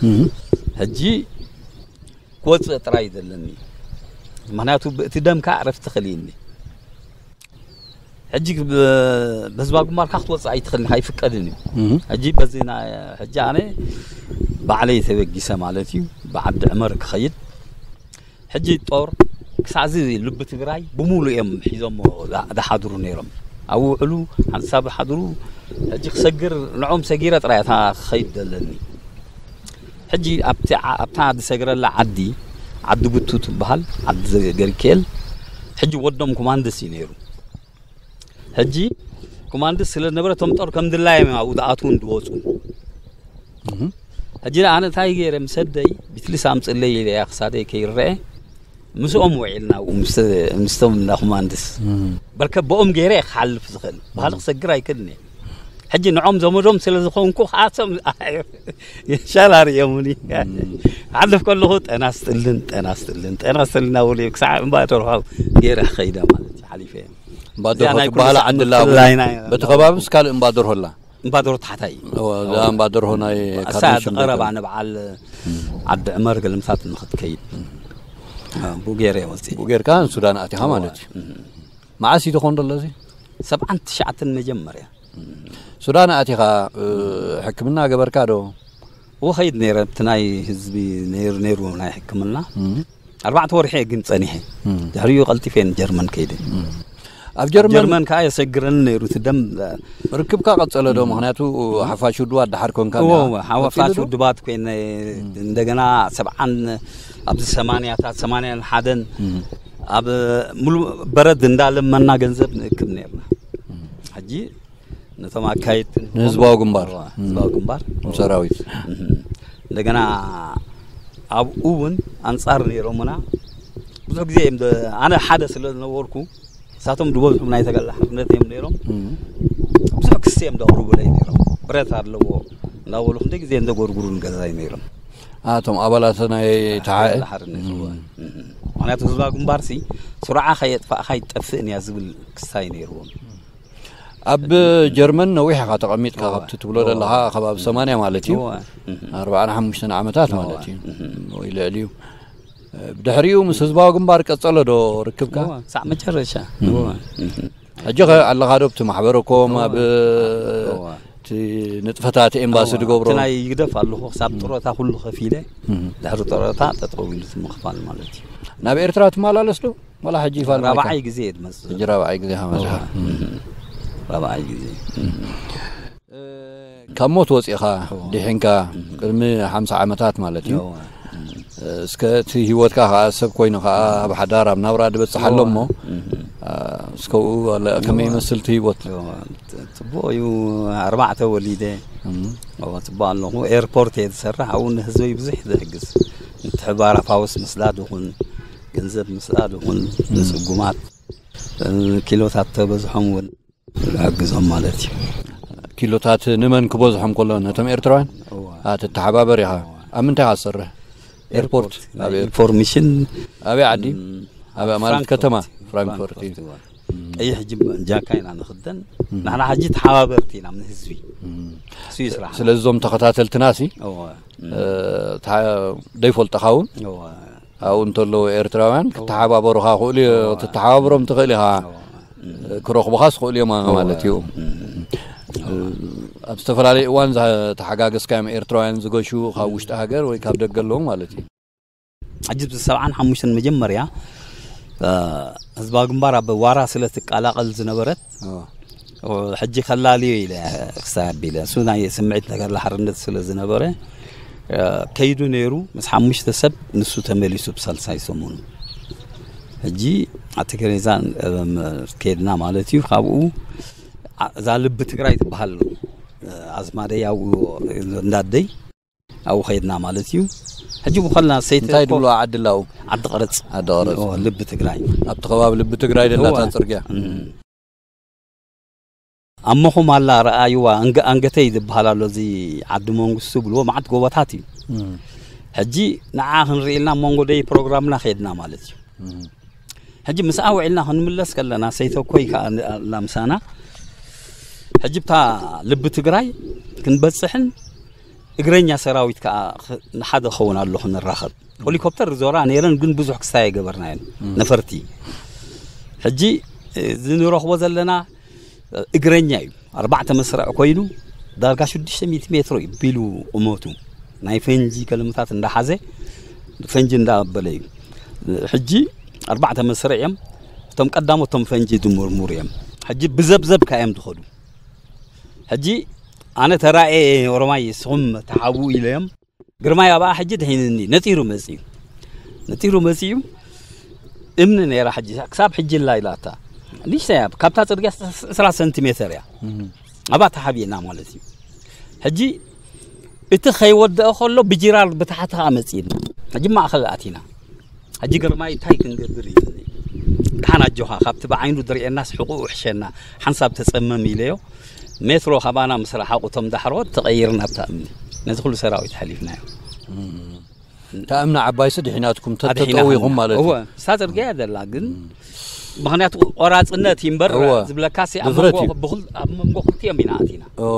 እም። ሕጂ ክወፅእ ጥራይ እዩ ዘለኒ። ምኽንያቱ ብእቲ ደም ከዓ ዕረፍቲ ክልይኒ። ሕጂ ብ-፣ ብህዝባዊ ግንባርካ ክትወፅእ ኣይትኽእልን፣ ኣይፍቀድን እዩ። እም። ሕጂ በዚ ናይ፣ ሕጂ ኣነ ባዕለይ ተበጊሰ ማለት እዩ፣ ብዓዲ ዕመር ክኸይድ። ሕጂ ጦር ክሳዕዚ ልቢ ትግራይ ብምሉእ እዮም ሒዞሞ ዳ-፣ ዳሓድሩ ነይሮም። ኣብ ውዕሉ ሓንሳብ ሓድሩ፣ ሕጂ ክሰግር፣ ንዖም ሰጊረ ጥራይ እታ ክኸይድ ዘለኒ። ሕጂ ኣብቲ ዓ-፣ ኣብታ ዝሰግረላ ዓዲ፣ ዓዲ ብቱ ትበሃል፣ ዓዲ ዘ-፣ ገሪክኤል፣ ሕጂ ወዶም ኮማንደስ እዩ ነይሩ። ሕጂ ኮማንደስ ስለ ዝነበረ፣ እቶም ጦር ከም ድላዮም እዮም ኣብኡ ዝኣትዉን ዝወፁን። እህ። ሕጂ ደኣ ኣነ እንታይ ገይረ፣ ምስ ኣደይ ቢትልስ ኣምፅለይ ኢለ እያ ክሳደይ ከይረአ፣ ምስኦም ውዒልና ኣብኡ፣ ምስ-፣ ምስቶም እንዳ ኮማንደስ። እህ። በርከ ብኦም ገይረ እየ ክሓልፍ ዝኽእል። ባህሊ እህ። ክሰግር ኣይክእልን እየ። ሕጂ ንዖም ዘመዶም ስለ ዝኾንኩ፣ ከኣቶም ሻላ ርእዮምኒ። እህ። ክሓልፍ ከለኹ፣ "ጤና ስጥልን፣ ጤና ስጥልን፣ ጤና ስጥልን" እናበሉ እዮም። ክሳዕ እምባ ደርሆ ገይረ ክኸይደ ማለት እዩ፣ ሓሊፈ እየ። እምባ እዚኣ ደርሆ ናይ ኩሉ ትበሃል ሰዓት ዓዲ ኣላ እውን። ምፍልላይና እያ። በቲ ከባቢ ምስ ካልእ እምባ ደርሆ ኣላ። እምባ ደርሆ ታሕታይ እዩ። እወ፣ እዛ እምባ ደርሆ ናይ እሳ ካርነሽም ቀረባ ደርሆ። ንበዓል እም። ዓዲ ዕመር ገለምሳት ንኽትከይድ። እም። እ፣ ብኡ ገይረ እየ ወፂእ። ብኡ ጌርካ ንሱዳን ኣቲኻ እወ። ማለት እዩ። እም። መዓስ እዩ ትኾን ዘሎ እዚ? ሰብዓን ትሽዓተን መጀመርያ። እም። ሱዳን ኣቲኻ፣ እ፣ ሕክምና ገበርካ ዶ? እወ፣ ኸይድ ነይረ። ኣብቲ ናይ ህዝቢ ነይሩ፣ ነይሩ ናይ ሕክምና። እም። ኣርባዕተ ወርሒ እየ ግን ጸኒሐ። እም። ድሕሪኡ ቀልጢፈ እየ ንጀርመን ከይደ። እም። ኣብ ኣብ ጀርመን ጀርመን ከኣ የሰግረኒ ነይሩ እቲ ደም። ርክብካ ቀጸለ ዶ? እም። ምኽንያቱ ሓፋሽ ውድባት ደሓር ኮንካ እወ፣ እንዲኻ። እወ፣ ሓፋሽ ቀጺሉ ዶ? ውድባት ኮይነ እም። እንደገና ሰብዓን ኣብዚ ሰማንያታት፣ ሰማንያን ሓደን እም። ኣብ ሙሉእ በረድ እንዳለመና ገንዘብ ንእክብ ነይርና። እም። ሕጂ ነቶም ኣካየድቲ ንህዝባዊ ግንባር። እዋ፣ ህዝባዊ ግንባር። ንሰራዊት። እህ። እንደገና ኣብኡ እውን ኣንጻር ነይሮምና። ብዙሕ ግዜ እዮም ደ-፣ ኣነ ሓደ ስለ ዝነበርኩ፣ ንሳቶም ዝበዝሑ ናይ ተጋድሎ ሓርነት እዮም ነይሮም። እህ። ብዙሕ ክሲ እዮም ዘቕርቡለይ ነይሮም። ብረት ኣለዎ እናበሉ ክንደይ ግዜ እዮም ዘጎርጉሩ ንገዛይ ነይሮም። ኣቶም ኣባላት ናይ ናይ ተሓኤ? ተጋድሎ ሓርነት፣ እህ። እዋ። እህ። ምኽንያቱ ህዝባዊ ግንባርሲ፣ ስሩዓ ከየጥፋእኻ ኣይትጠፍእን እያ ዝብል ክስታይ ነይርዎም። ኣብ ጀርመን ነዊሕ ኢኻ ተቐሚጥካ፣ እወ። ካብቲ ትብሎ እወ። ዘለኻ፣ ካብ ኣብ ሰማንያ ማለት እዩ። እወ። እህ። ኣርባዓን ሓሙሽተን ዓመታት እወ። ማለት እዩ። እህ። ወይ ልዕሊ እዩ። ብድሕሪኡ ምስ ህዝባዊ ግንባር ቀጸሎ ዶ ርክብካ? እወ፣ ሳዕ መጨረሻ። እህ። እወ። እህ። ሕጂ ኸ ኣለኻ ዶ ኣብቲ ማሕበረኮም፣ እወ። ኣብ እወ። እቲ ንጥፈታት ኤምባሲ እወ። ዝገብሮ? ኣብቲ ናይ ይግደፍ ኣለኹ፣ ክሳብ እህ። ጥሮታ ኩሉ ከፊለ፣ እህ። ድሕሪ ጥሮታ ጠጠው ኢሉ እቲ ምኽፋል ማለት እዩ። ናብ ኤርትራ ትመላለስ ዶ? ዋላ ሕጂ ይፋል ማይካ? ራብዓይ ግዜ እየ ዝመጽእ። ሕጂ ራብዓይ ግዜ ሃመዝካ። እወ። እህ። ራብዓይ ግዜ። እህ። ካብ ሞት ወጺእኻ፣ እወ። ድሒንካ፣ እህ። ቅድሚ ሓምሳ ዓመታት ማለት እዩ። እወ። እስከ እቲ ህይወትካ ከኣ ሰብ ኮይኑ ከኣ ኣብ ሓዳር ኣብ ናብራ ዝበጽሕ ኣሎ እሞ፣ እህ። አ፣ እስከ ኣብኡ ኣለ-፣ ከመይ እወ። ይመስል እቲ ህይወት? እወ። ፅ-፣ ጽቡቕ እዩ። ኣርባዕተ ወሊደ። እህ። እወ፣ ጽቡቕ ኣለኹ። ኤርፖርት እየ ዝሰርሕ። ኣብኡ ንህዝበይ ብዙሕ ዝሕግዝ። ምትሕብባር ኣፋውስ ምስዳድ ይኹን፣ ገንዘብ ምስዳድ ይኹን፣ እህ። ንጽጉማት፣ እ፣ ኪሎታት ተበዝሖም እውን ዝሕግዞም ማለት እዩ። ኪሎታት ንመን ክበዝሖም ከሎ ነቶም ኤርትራውያን ትተሓባበር ኢኻ። ኣብ ምንታይ ኢኻ ትሰርሕ? ኤርፖርት። ኣብ ኤርፖርት። ኢንፎርሜሽን ኣበይ ዓዲ? ኣብ ማለት ከተማ ፍራንክፈርት እዩ። ቀይሕ ጃካ ኢና ንኽደን። ንሕና ሕጂ ተሓባበርቲ ኢና ምን ህዝቢ እሱ ይስራሕ። ስለዚ እዞም ተኸታተልትና ሲ ደይፈልጠኻ እውን ኣብኡ እንተለዉ ኤርትራውያን ክተሓባበሩኻ ክእሉ ትተሓባበሮም ትኽእል ኢኻ። ክረኽቡኻስ ክእሉ እዮም ማለት እዩ። ኣብ ዝተፈላለዩ እዋን ተሓጋገዝካዮም ኤርትራውያን ዝገሹ ካብ ውሽጢ ሃገር ወይ ካብ ደገ ኣለዉ ማለት እዩ። ሕጂ ሰብዓን ሓሙሽተን መጀመርያ ህዝባዊ ግንባር ኣብ ዋራ ስለ ትቀላቐል ዝነበረት ሕጂ ከላልዮ ኢለ ክሳብ ኣቢለ እሱ ናይ ስምዒት ነገር ሓርነት ስለ ዝነበረ ከይዱ ነይሩ። ምስ ሓሙሽተ ሰብ ንሱ ተመሊሱ ብሳልሳይ ሰሙኑ ሕጂ ኣቲ ከሬዛ ከድና ማለት እዩ። ካብኡ እዛ ልቢ ትግራይ ትበሃል ኣዝማደይ ኣብኡ እንዳደይ ኣብኡ ከይድና ማለት እዩ። ሕጂ ብኸልና ሰይቲ እንታይ ድብሎ ዓዲ ላኡ ዓዲ ቅርጽ ዓዲ ቅርጽ ልቢ ትግራይ ኣብቲ ከባቢ ልቢ ትግራይ ደላታ ጽርግያ ኣብ መኹም ኣላ ረኣይዋ ኣንገተይ ዝበሃል ኣሎ እዚ ዓዲ መንግስቱ ብልዎ መዓት ጎቦታት እዩ። ሕጂ ንዓ ክንርኢ ኢልና መንጎ ደይ ፕሮግራምና ከይድና ማለት እዩ። ሕጂ ምስኣ ውዒልና ክንምለስ ከለና ሰይተኮይ ከኣ ኣላ ምሳና። ሕጂ ብታ ልቢ ትግራይ ክንበፅሕን እግረኛ ሰራዊት ከኣ ንሓደ ክኸውን ኣለኹ ንራኸብ። ሆሊኮፕተር ዞራ ነይረን ግን ብዙሕ ክስታይ ኣይገበርናየን ነፈርቲ። ሕጂ እዚ ንረኽቦ ዘለና እግረኛ እዩ። ኣርባዕተ መስርዕ ኮይኑ ዳርጋ ሽዱሽተ ሚእቲ ሜትሮ እዩ ቢሉ ቁመቱ። ናይ ፈንጂ ገልምታት እንዳሓዘ ፈንጂ እንዳኣበለ እዩ። ሕጂ ኣርባዕተ መስርዕ እዮም። እቶም ቀዳሞት እቶም ፈንጂ ዝምርምሩ እዮም። ሕጂ ብዘብዘብካ እዮም ዝኸዱ። ሕጂ ኣነ ተራኤ ኦሮማይ ንስኹም ተሓብኡ ኢለዮም። ግርማይ ኣብኣ ሕጂ ድሒንኒ ነጢሩ መፅዩ ነጢሩ መፅዩ እምኒ ነይራ ሕጂ ክሳብ ሕጂ ላ ኢላታ ንሽተይ እያ ካብታ ፅርግያ ዕስራ ሰንቲሜተር እያ ኣብኣ ተሓቢእና ማለት እዩ። ሕጂ እቲ ከይወደአ ከሎ ብጅራር ብታሕቲ ከዓ መፅእና ሕጂ ማእኸል ኣቲና ሕጂ ግርማይ እንታይ ክንገብር እዩ ደሓን ኣጆኻ ካብቲ ብዓይኑ ዝርእየናስ ሕቁኡ እሕሸና ሓንሳብ ተፀመም ኢለዮ። ሜትሮ ካባና ምስ ረሓቑ እቶም ዳሕሮት ተቐይርና ኣብታ እምኒ ነዚ ኩሉ ሰራዊት ሓሊፍናዮ። እታ እምኒ ዓባይሲ ድሒናትኩም ተጠጠው ኢኹም ማለት እዩ። እወ እሳ ጽርግያ እያ ዘላ ግን ምኽንያቱ ቆራጽነት እዩ እምበር እወ። ዝብለካሲ ኣብ ድፍረት መንጎ እዩ። ብኹል- ኣብ መንጎ ክልቲኦም ኢና ኣቲና። እወ።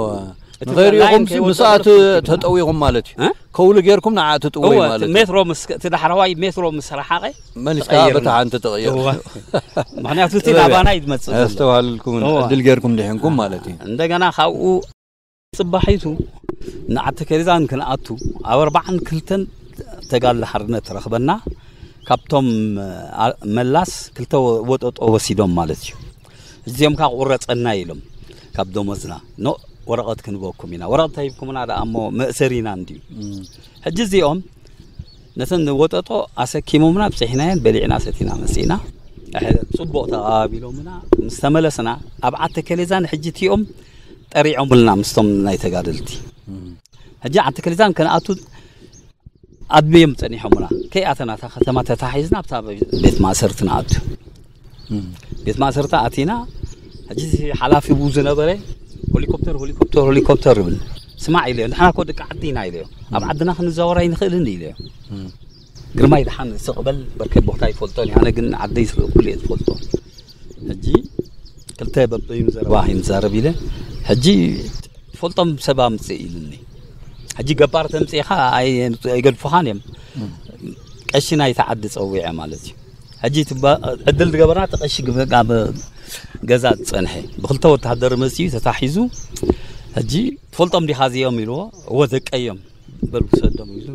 እቲ ንኸይሪኢኹም ላይን ሲ ከይወደቑ ምስኣ ት- ተጠዊኹም ማለት እዩ። እ? ከውሊ ጌርኩም ንዓ ትጥውይ እወ ማለት እቲ እዩ። ሜትሮ ምስ እቲ ዳሕረዋይ ሜትሮ ምስ ረሓቐ መሊስካ ተቐይርና። በታ ሓንቲ ተቕይር። እወ። ምኽንያቱ እቲ ናባና እዩ ዝመጽእ ዘሎ። ኣስተውሃልልኩም እወ። ዕድል ጌርኩም ድሒንኩም ማለት እዩ። እንደገና ካብኡ ጽባሒቱ ንዓዲ ከሪዛን ክንኣቱ ኣብ ኣርባዓን ክልተን ተጋድሎ ሓርነት ረኽበና። ካብቶም ኣ- መላስ ክልተ ወ- ወጠጦ ወሲዶም ማለት እዩ። እዚኦም ከዓ ቁረጸና ኢሎም ካብ ደሞዝና ኖ ወረቐት ክንበኩም ኢና። ወረቐት ተሂብኩምና ደኣ እሞ መእሰሪና እንድዩ። ሕጂ እዚኦም ነተን ወጠጦ ኣሰኪሞምና ብፅሒናየን በሊዕና ሰቲና መፂና። ኣሕ- ፅቡቕ ተቐባቢሎምና ምስ ተመለስና ኣብ ዓዲ ከሌዛን ሕጂ እቲኦም ጠሪዖምልና ምስቶም ናይ ተጋደልቲ ሕጂ ዓዲ ከሌዛን ከነኣቱ ኣድብዮም ፀኒሖምና ከይኣተና እታ ከተማ ተታሒዝና ኣብታ ቤት ማእሰርቲ ንኣቱ ቤት ማእሰርቲ ኣቲና ሕጂ እዚ ሓላፊ ብኡ ዝነበረ ሆሊኮፕተር ሆሊኮፕተር ሆሊኮፕተር ይብል ስማዕ ኢለዮ ንሕና ኮ ደቂ ዓዲ ኢና ኢለዮ ኣብ ዓድና ክንዘወር ኣይንኽእልን ኢለዮ ግርማይ ደሓን ስቕ በል በርከት ቦታ ይፈልጦን እዩ ኣነ ግን ዓደይ ስለ ኩሉ እየ ዝፈልጦ ሕጂ ክልተ በበይኑ ዘረባ ይንዛረብ ኢለ ሕጂ ትፈልጦም ሰብ ኣምፅእ ኢሉኒ ሕጂ ገባር ተምፅኢኻ ኣይገድፉኻን እዮም ቀሺ ናይቲ ዓዲ ፀዊዐ ማለት እዩ ሕጂ ዕድል ዝገበርና ተቐሺ ኣብ ገዛ ዝፀንሐ ብክልተ ወተሃደር መፅኡ ተታሒዙ ሕጂ ትፈልጦም ዲኻ እዚኦም ኢልዎ እወ ደቀዮም በል ውሰዶም ኢሉ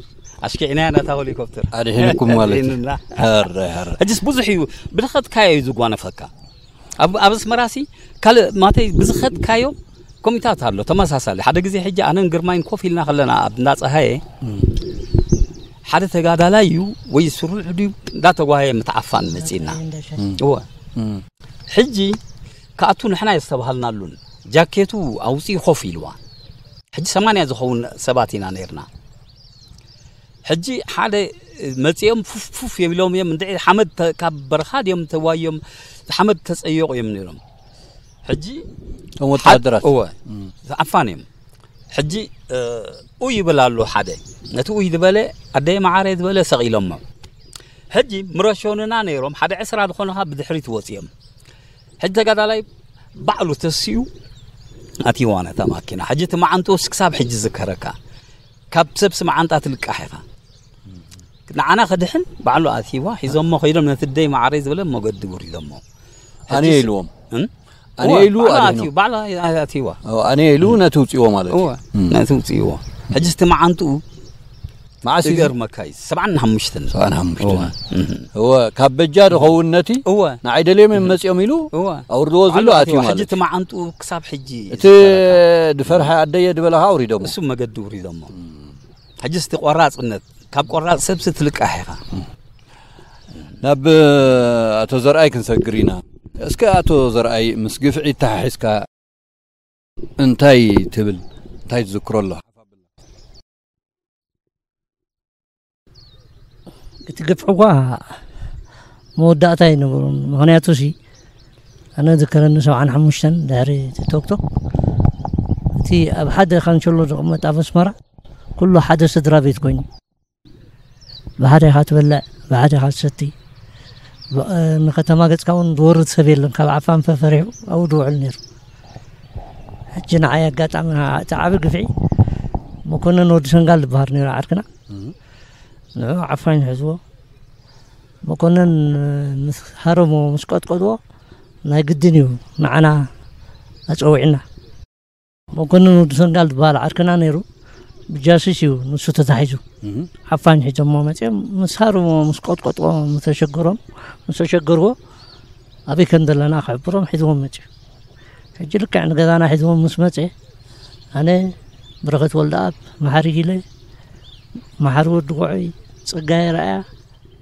ኣሽኪዕናያ ናታ ሆሊኮፕተር ኣድሒንኩም ማለት እዩ። ኣድሒንና። ኧረ፣ ኧረ። ሕጂስ ብዙሕ እዩ ብድኸትካዮ እዩ ዝጓነፈካ ኣብ ኣብ ኣስመራሲ ካልእ ማተይ ብዝኸድካዮ ኮሚታት ኣሎ ተመሳሳሊ ሓደ ግዜ ሕጂ ኣነን ግርማይን ኮፍ ኢልና ከለና ኣብ እንዳ ፀሃየ ሓደ ተጋዳላይ እዩ ወይ ስሩዕ ድዩ እንዳተጓየ ምትዓፋን መፂና እወ ሕጂ ከኣቱ ንሕና የስተባሃልናሉን ጃኬቱ ኣውፅኡ ኮፍ ኢልዋ ሕጂ ሰማንያ ዝኸውን ሰባት ኢና ነርና ሕጂ ሓደ መፂኦም ፉፍ ፉፍ የብሎም እዮም እንድዒ ሓመድ ካብ በረኻ ድዮም ተዋዮም ሓመድ ተፀየቑ እዮም ነይሮም ሕጂ ከም ወታደራት እወ ዓፋን እዮም። ሕጂ ኡ ይብል ኣሎ ሓደ፣ ነቲ ኡ ዝበለ ኣደይ መዓረ ዝበለ ሰቒሎሞ። ሕጂ ምረሾንና ነይሮም ሓደ ዕስራ ዝኾኑኻ ብድሕሪት ወፂኦም። ሕጂ ተጋዳላይ ባዕሉ ተሲኡ ኣትይዋ ነታ ማኪና። ሕጂ እቲ መዓንጥኡስ ክሳብ ሕጂ ዝከረካ፣ ካብ ሰብሲ መዓንጣ ትልቃሕ ኢኻ። ንዓና ክድሕን ባዕሉ ኣትይዋ ሒዞሞ ከይዶም ነቲ ደይ መዓረይ ዝበለ መገዲ ውሪዶሞ። ኣነ ኢልዎም ኣነ ኢሉ ኣድሕኖ ባዕሉ ኣትይዋ። ኣነ ኢሉ ነቲ ውፅዎ ማለት እዩ ነቲ ውፅዎ። ሕጂ እቲ መዓንጥኡ መዓስ እዩ ይገርመካ እዩ ሰብዓን ሓሙሽተን ሰብዓን ሓሙሽተን እወ ካብ በጃ ድኸውን ነቲ እወ ንዓይ ደልዮም እዮም መፂኦም ኢሉ እወ ኣውርድዎ ዝብሉ ኣትዩ ሕጂ ማለት እቲ መዓንጥኡ ክሳብ ሕጂ እቲ ድፈርሐ ኣደየ ድበለ ከዓ ኣውሪዶሞ እሱ መገዲ ውሪዶሞ። ሕጂ እቲ ቆራፅነት ካብ ቆራፅ ሰብሲ ትልቃሕ ኢኻ። ናብ ኣቶ ዘርኣይ ክንሰግር ኢና። እስከ ኣቶ ዘርኣይ ምስ ግፍዒ ተሓሒዝካ እንታይ ትብል እንታይ ትዝክሮ ኣሎ? እቲ ግፍዒ እኳ መወዳእታ ኣይነበሮን። ምክንያቱ ሲ ኣነ ዝከረኒ ሰብዓን ሓሙሽተን ድሕሪ እቲ ቶክቶክ እቲ ኣብ ሓደ ካንሸሎ ዝቕመጥ ኣብ ኣስመራ ኩሉ ሓደ ስድራ ቤት ኮይኑ ብሓደ ኢኻ ትበልዕ፣ ብሓደ ኢኻ ትሰቲ። ብ- እ፣ ንከተማ ገጽካ እውን ዝወርድ ሰብ የለን። ካብ ዓፋን ፈፈሪሑ ኣብኡ ዝውዕል ነይሩ። ሕጂ ንዓይ ኣጋጣሚ እቲ ዓቢ ግፍዒ መኮነን ወዲ ሰንጋል ዝበሃል ነይሩ ዓርክና። ንዑ ዓፋኝ ሕዝዎ። መኮነን ምስ ሃረሞ ምስ ቀጥቀጥዎ ናይ ግድን እዩ ንዓና ኣጸዊዕና። መኮንን ወዲ ሰንጋል ዝበሃል ዓርክና ነይሩ። ብጃስስ እዩ ንሱ ተታሒዙ። ዓፋኝ ሒዞሞ መፅኦም ምስ ሃርሞ ምስ ቆጥቆጥዎ ምስ ተሸገሮም ምስ ተሸገርዎ ኣበይ ከም ዘለና ክሕብሮም ሒዝዎም መፅኡ። ሕጂ ልክዕ ንገዛና ሒዝዎም ምስ መፀ ኣነ በረኸት ወልደኣብ መሓሪ ጊለ መሓሪ ወዲ ጉዑይ ፀጋየ ረኣያ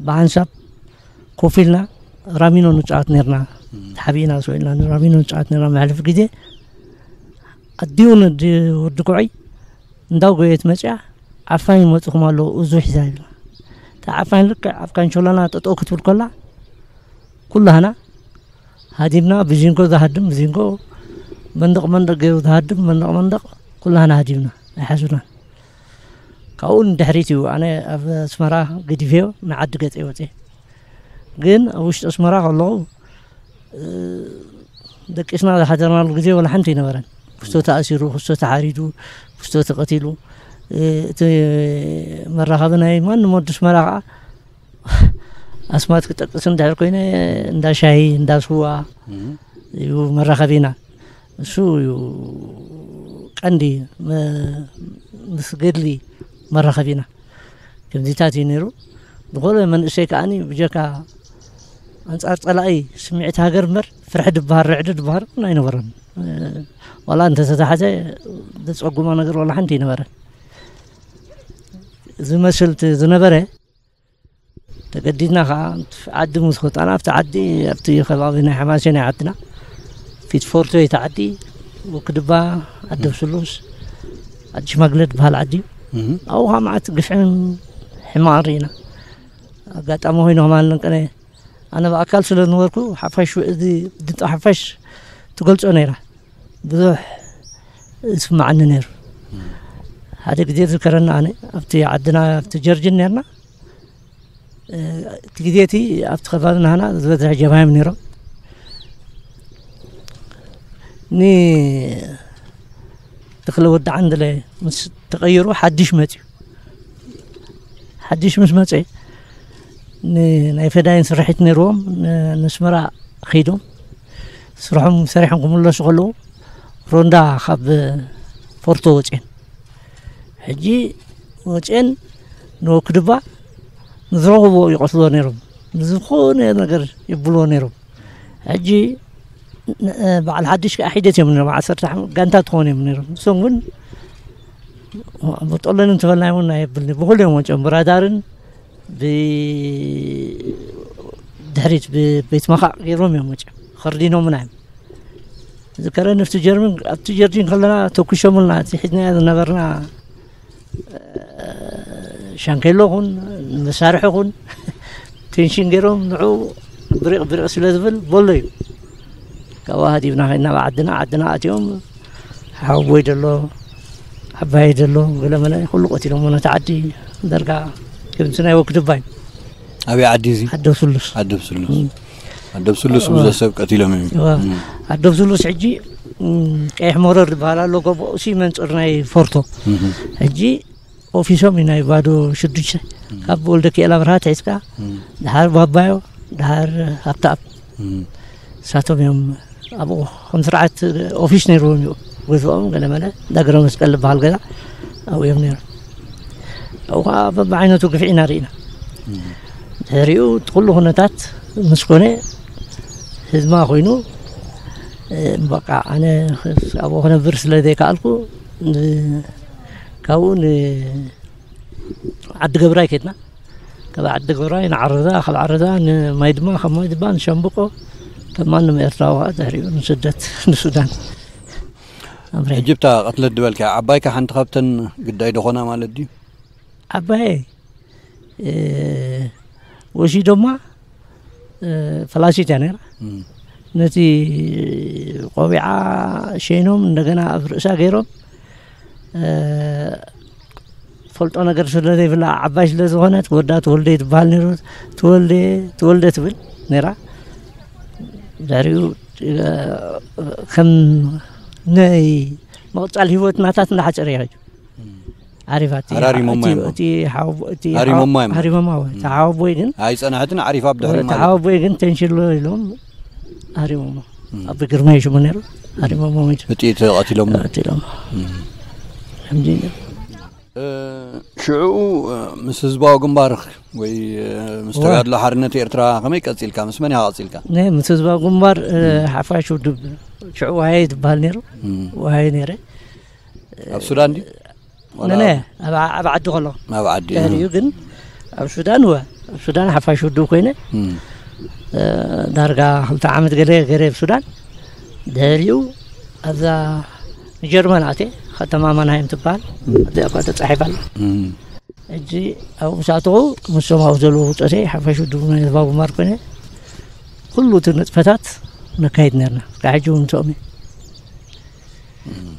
ብሓንሳብ ኮፍ ኢልና ራሚኖ ንፃወት ነርና። ተሓቢእና ሰው ኢልና ራሚኖ ንፃወት ነርና። መሕልፊ ግዜ ኣዲኡ ነዲ ወዲ ኮዐይ እንዳጎየት መፅያ ዓፋኝ ይመፅኹም ኣለዉ እዙ ሒዛ ይብላ። እታ ዓፋኝ ልክዕ ኣብ ካንሾላና ጠጠው ክትብል ኮላ ኩላህና ሃዲምና ብዚንጎ ዝሃድም ብዚንጎ መንደቕ መንደቕ ገይሩ ዝሃድም መንደቕ መንደቕ ኩላህና ሃዲምና ኣይሓዙናን። ካብኡ ንድሕሪት እዩ ኣነ ኣብ ኣስመራ ገዲፈዮ ንዓዲ ገፀ ወፀ። ግን ኣብ ውሽጢ ኣስመራ ከለኹ ደቂስና ዝሓደርናሉ ግዜ ወላ ሓንቲ ኣይነበረን። ክስቶ ተኣሲሩ፣ ክስቶ ተሓሪዱ፣ ክስቶ ተቐቲሉ፣ እቲ መራኸቢ ናይ ማንም ወዲ ኣስመራ ከዓ ኣስማት ክጠቅስ እንድሕር ኮይነ እንዳ ሻሂ፣ እንዳ ስዋ እዩ መራኸቢና። እሱ እዩ ቀንዲ ምስ ገድሊ መራኸቢና። ከምዚታት እዩ ነይሩ። ዝኾነ መንእሰይ ከዓኒ ብጀካ ኣንጻር ጸላኢ ስምዒት ሃገር እምበር ፍርሒ ድበሃል ርዕዲ ድበሃል እውን ኣይነበረን። ዋላ እንተተታሕዘ ዘጸጉሞ ነገር ዋላ ሓንቲ ኣይነበረን። ዝመስል እቲ ዝነበረ ተገዲድና ከዓ ዓዲ ምስ ወጣና ኣብቲ ዓዲ ኣብቲ ከባቢ ናይ ሓማሴን ናይ ዓድና ፊት ፎርቶ እቲ ዓዲ ወክድባ ዓዲ ብስሉስ ዓዲ ሽማግለ ዝበሃል ዓዲ እዩ። ኣብኡ ከዓ መዓት ግፍዕን ሕማቕን ርኢና። ኣጋጣሚ ኮይኑ ከማን ቀነ ኣነ ብኣካል ስለ ዝነበርኩ ሓፋሽ እዚ ድምፂ ሓፋሽ ትገልፆ ነይራ ብዙሕ ይስማዓኒ ነይሩ። ሓደ ግዜ ዝከረኒ ኣነ ኣብቲ ዓድና ኣብቲ ጀርጅን ነርና እቲ ግዜ እቲ ኣብቲ ከባቢ ናህና ዝበዝሕ ጀብሃ እዮም ነይሮም። ንተኽለ ወዲ ዓንድለ ምስ ተቐይሩ ሓድሽ መፅዩ። ሓድሽ ምስ መፀ ናይ ፈዳይን ስርሒት ነይርዎም ንስመራ ከይዶም ስርሖም ሰሪሖም ክምለሱ ከለዉ ሮንዳ ካብ ፎርቶ ወፅየን። ሕጂ ወፅየን ንወክድባ ንዝረኽብዎ ይቐትልዎ ነይሮም። ንዝኾነ ነገር ይብልዎ ነይሮም። ሕጂ በዓል ሓድሽ ከዓ ሒደት እዮም ነይሮም። ዓሰርተ ጋንታ ትኾኑ እዮም ነይሮም። ንሶም እውን ብጠሎን እንተበልና እውን ኣየብልኒ። ብኹሉ እዮም ወፅዮም። ብራዳርን ብድሕሪት ብቤት መኻዕ ገይሮም እዮም ወፅዮም። ኸርዲኖምና እዮም። ዝከረኒ ኣብቲ ጀርመን ኣብቲ ጀርዲን ከለና ተኩሾምልና እቲ ሒዝናዮ ዝነበርና ሻንኬሎ ኹን መሳርሒ ኹን ቴንሽን ገይሮም ንዑ ብሪቕ ብሪቕ ስለ ዝብል በሎ እዩ። ካብኡ ሃዲምና ከይድና ኣብ ዓድና፣ ዓድና ኣትዮም ሓወቦይ ደሎ፣ ዓባይ ደሎ፣ ገለመለ ኩሉ ቀቲሎሞ። ነቲ ዓዲ ደርጋ ከምቲ ናይ ወክድባይ ኣበይ ዓዲ እዚ? ዓዲ ስሉስ። ዓዲ ስሉስ። እም። ዓዲ ስሉስ እዋ። ብዙሕ ሰብ ቀቲሎም እዮም። እዋ። እም። ዓዲ ስሉስ ሕጂ፣ እም፣ ቀይሕ መረር ዝበሃል ኣሎ፣ ጎቦ እሲ መንጽር ናይ ፎርቶ። እም። ሕጂ ኦፊሶም እዩ ናይ ባዶ ሽዱሽተ። እም። ካብ ወልደ ኪኤል ኣብርሃ ትሒዝካ፣ እም። ድሓር ባባዮ፣ ድሓር ሃብተኣብ። እም። ንሳቶም እዮም ኣብኡ ከም ስርዓት ኦፊስ ነይርዎም እዩ። ገዝኦም ገለመለ ዳግረ መስቀል ዝበሃል ገዛ ኣብኡ እዮም ነይሮም። ኣብኡ ከዓ በብዓይነቱ ግፍዒ ኢና ርኢና። እም። ድሕሪኡ እቲ ኩሉ ኩነታት ምስ ኮነ ህዝማ ኮይኑ፣ እ፣ በቃ ኣነ ኣብኡ ክነብር ስለ ዘይከኣልኩ፣ ን-፣ ካብኡ ን-፣ ዓዲ ገብራይ ከድና። ካብ ዓዲ ገብራይ ንዓረዛ፣ ካብ ዓረዛ ንማይ ድማ፣ ካብ ማይ ድማ ንሸምብቆ፣ ከም ማንም ኤርትራዊ ከዓ ድሕሪኡ ንስደት ንሱዳን ኣምሪሐ። ሕጂ ብታ ቅትለት ዝበልካ ዓባይካ ሓንቲ ካብተን ግዳይ ደኾና ማለት ድዩ? ዓባይ፣ እ፣ ወሲዶማ፣ እ፣ ፈላሲት እያ ነይራ። እም። ነቲ ቆቢዓ ሸይኖም እንደገና ኣብ ርእሳ ገይሮም፣ እ፣ ፈልጦ ነገር ስለ ዘይብላ ዓባይ ስለ ዝኾነት ወዳ ተወልደ ትበሃል ነይሩ። ተወልደ፣ ተወልደ ትብል ነይራ። ድሕሪኡ፣ እ፣ ከም ናይ ምቕጻል ህይወት ናታት እንዳሓጸረ ይኸይድ። እም። ዓሪፋ እቲ፣ ሃራሪሞማ እቲ፣ እዮም። እቲ ሓው-፣ እቲ ሃሪሞማ ሓው-፣ እዮም። ሃሪሞማ ወይ። እቲ እም። ሓወቦይ ግን፣ ኣይጸንሐትን፣ ዓሪፋ ብድሕሪ እቲ ማለት። ሓወቦይ ግን ተንሽሎ ኢሎም ሃሪሞማ። እም። ኣብ ግርማይ ሽሙ ነይሩ። ሃሪሞማ ወይ። ብጥይት ቀቲሎሞ። ቀቲሎም። እም። ከምዚ ኢሎም። እ፣ ሽዑ፣ እ፣ ምስ ህዝባዊ ግንባር ወይ፣ እ፣ ምስ ዋ። ተጋድሎ ሓርነት ኤርትራ ከመይ ቀጺልካ? ምስ መን ኢኻ ቀጺልካ? ነ-፣ ምስ ህዝባዊ ግንባር፣ እ፣ እም። ሓፋሽ ውድብ ሽዑ ዋሃየ ዝበሃል ነይሩ። እም። ዋሃየ ነይረ። ኣብ ሱዳን ድዩ? ዋላ ነነ፣ ኣብ፣ ኣብ ዓዲ ከሎ። ኣብ ዓዲ፣ ድሕሪኡ እም። ግን ኣብ ሱዳን ወ-፣ ኣብ ሱዳን ሓፋሽ ውድብ ኮይነ፣ እም። እ፣ ዳርጋ ክልተ ዓመት ገለ ገይረ ኣብ ሱዳን። ድሕሪኡ ኣብዛ ንጀርመን ኣትየ፣ ከተማ ማንሃይም ትበሃል። እም። ኣብዚኣ እኳ ተጻሒፋ ኣላ። እም። ሕጂ ኣብኡ ምስ ኣተኹ፣ ምስቶም ኣብኡ ዘለዉ ብጾተይ ሓፋሽ ውድብ ናይ ህዝባዊ ግንባር ኮይነ፣ ኩሉ እቲ ንጥፈታት ነካይድ ነርና። እስካብ ሕጂ እውን ምስኦም እየ። እም።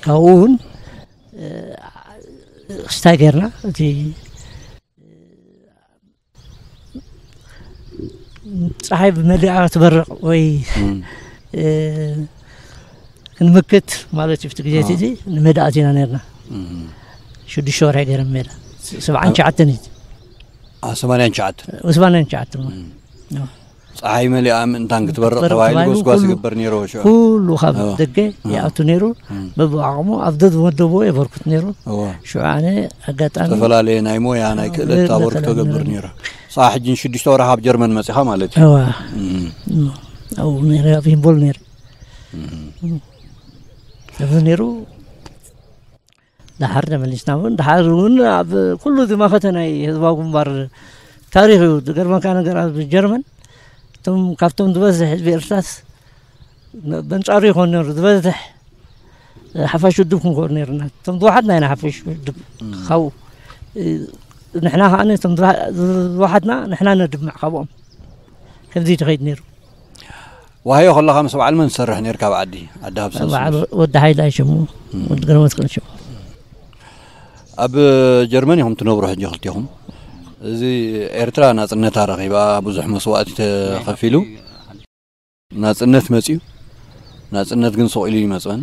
ካብኡ እውን፣ እ፣ ክስታይ ጌርና፣ እቲ ጸሓይ ብመሊኣ ክትበርቕ ወይ፣ እም። እ፣ ክንምክት ማለት እዩ። ኣብቲ ግዜ እቲ ኣዎ። እዚ ንመዳእት ኢና ነርና። እም። ሽዱሽተ ወርሒ ገይረ ሜዳ። ሰብዓን ትሽዓተን እዩ። አ፣ ሰማንያን ትሽዓተን። ሰማንያን ትሽዓተን። እም። ኣዎ። ጸሓይ መሊኣ ምእንታን ክትበርቕ ክትበርቕ ተባሂሉ ተባሂሉ ጎስጓስ ኩሉ፣ ይግበር ነይሩ ሽዑ። ኩሉ ካብ ኣዎ። ደገ እም። ይኣቱ ነይሩ። እም። በብዓቕሙ ኣብ ደድመደቦ የበርክት ነይሩ። እዎ። ሽዑ ኣነ ኣጋጣሚ ዝተፈላለየ ናይ ሞያ፣ ናይ ክእለት ኣዎ፣ ኣበርክቶ ገብር ነይሩ። ጸሓ ሕጂ ንሽዱሽተ ወርሒ ኣብ ጀርመን መጺኻ ማለት እዩ። እዋ። እም። እም። ኣብኡ ነይረ፣ ኣብ ሂምቦል ነይረ። እም። ኣብዚ ነይሩ፣ ደሓር ተመሊስና እውን፣ ደሓር እውን ኣብ ኩሉ ዝመኸተ ናይ ህዝባዊ ግንባር ታሪኽ እዩ። ዝገርመካ ነገር፣ ኣብ ጀርመን እቶም፣ ካብቶም ዝበዝሕ ህዝቢ ኤርትራስ በንጻሩ ይኾን ነይሩ፣ ዝበዝሕ ሓፋሽ ውድብ ክንኮን ነይርና። እቶም ዝወሓድና ኢና ሓፋሽ ውድብ እም። ካብኡ። ንሕና ከኣ እቶም ዝወሓ-፣ ዝወሓድና ንሕና ነድምዕ ካብኦም። ከምዚ ትኸይድ ነይሩ። ዋህዮ ከለኻ ምስ በዓል መን ትሰርሕ ነይርካ ኣብ ዓዲ? ዓዲ ሃብሰስ በዓል ምስ ወዲ ሓይላይ ሽሙ፣ እም። ወዲ ገረመትክል ሽሙ። ኣብ ጀርመን ኢኹም ትነብሩ ሕጂ ክልቴኹም። እዚ ኤርትራ ናጽነታ ረኺባ፣ ብዙሕ መስዋእቲ ተኸፊሉ። ናጽነት መጺኡ፣ ናጽነት ግን ስቕ ኢሉ ይመጽእን።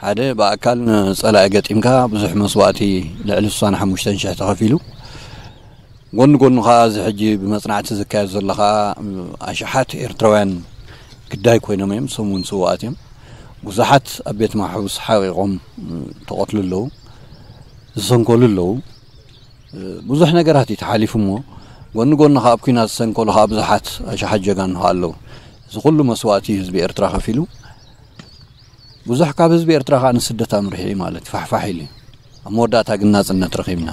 ሓደ ብኣካል ንጸላኢ ገጢምካ ብዙሕ መስዋእቲ ልዕሊ ስሳን ሓሙሽተን ሽሕ ተኸፊሉ። ጎኒ ጎኒ ከኣ እዚ ሕጂ ብመጽናዕቲ ዝካየድ ዘሎ ከኣ ኣሽሓት ኤርትራውያን ግዳይ ኮይኖም እዮም። እሶም እውን ስዉኣት እዮም። ብዙሓት ኣብ ቤት ማሕቡስ ሓቒቖም ተቐትሉ ኣለዉ፣ ዝሰንከሉ ኣለዉ። ብዙሕ ነገራት እዩ ተሓሊፉ እሞ፣ ጎኒ ጎኒ ከኣ ኣብ ኲናት ዝሰንከሉ ከኣ ብዙሓት ኣሽሓት ጀጋኑ ከኣ ኣለዉ። እዚ ኩሉ መስዋእቲ ህዝቢ ኤርትራ ከፊሉ፣ ብዙሕ ካብ ህዝቢ ኤርትራ ከኣ ንስደት ኣምሪሑ እዩ ማለት እዩ፣ ፋሕፋሕ ኢሉ እዩ። ኣብ መወዳእታ ግን ናጽነት ረኺብና።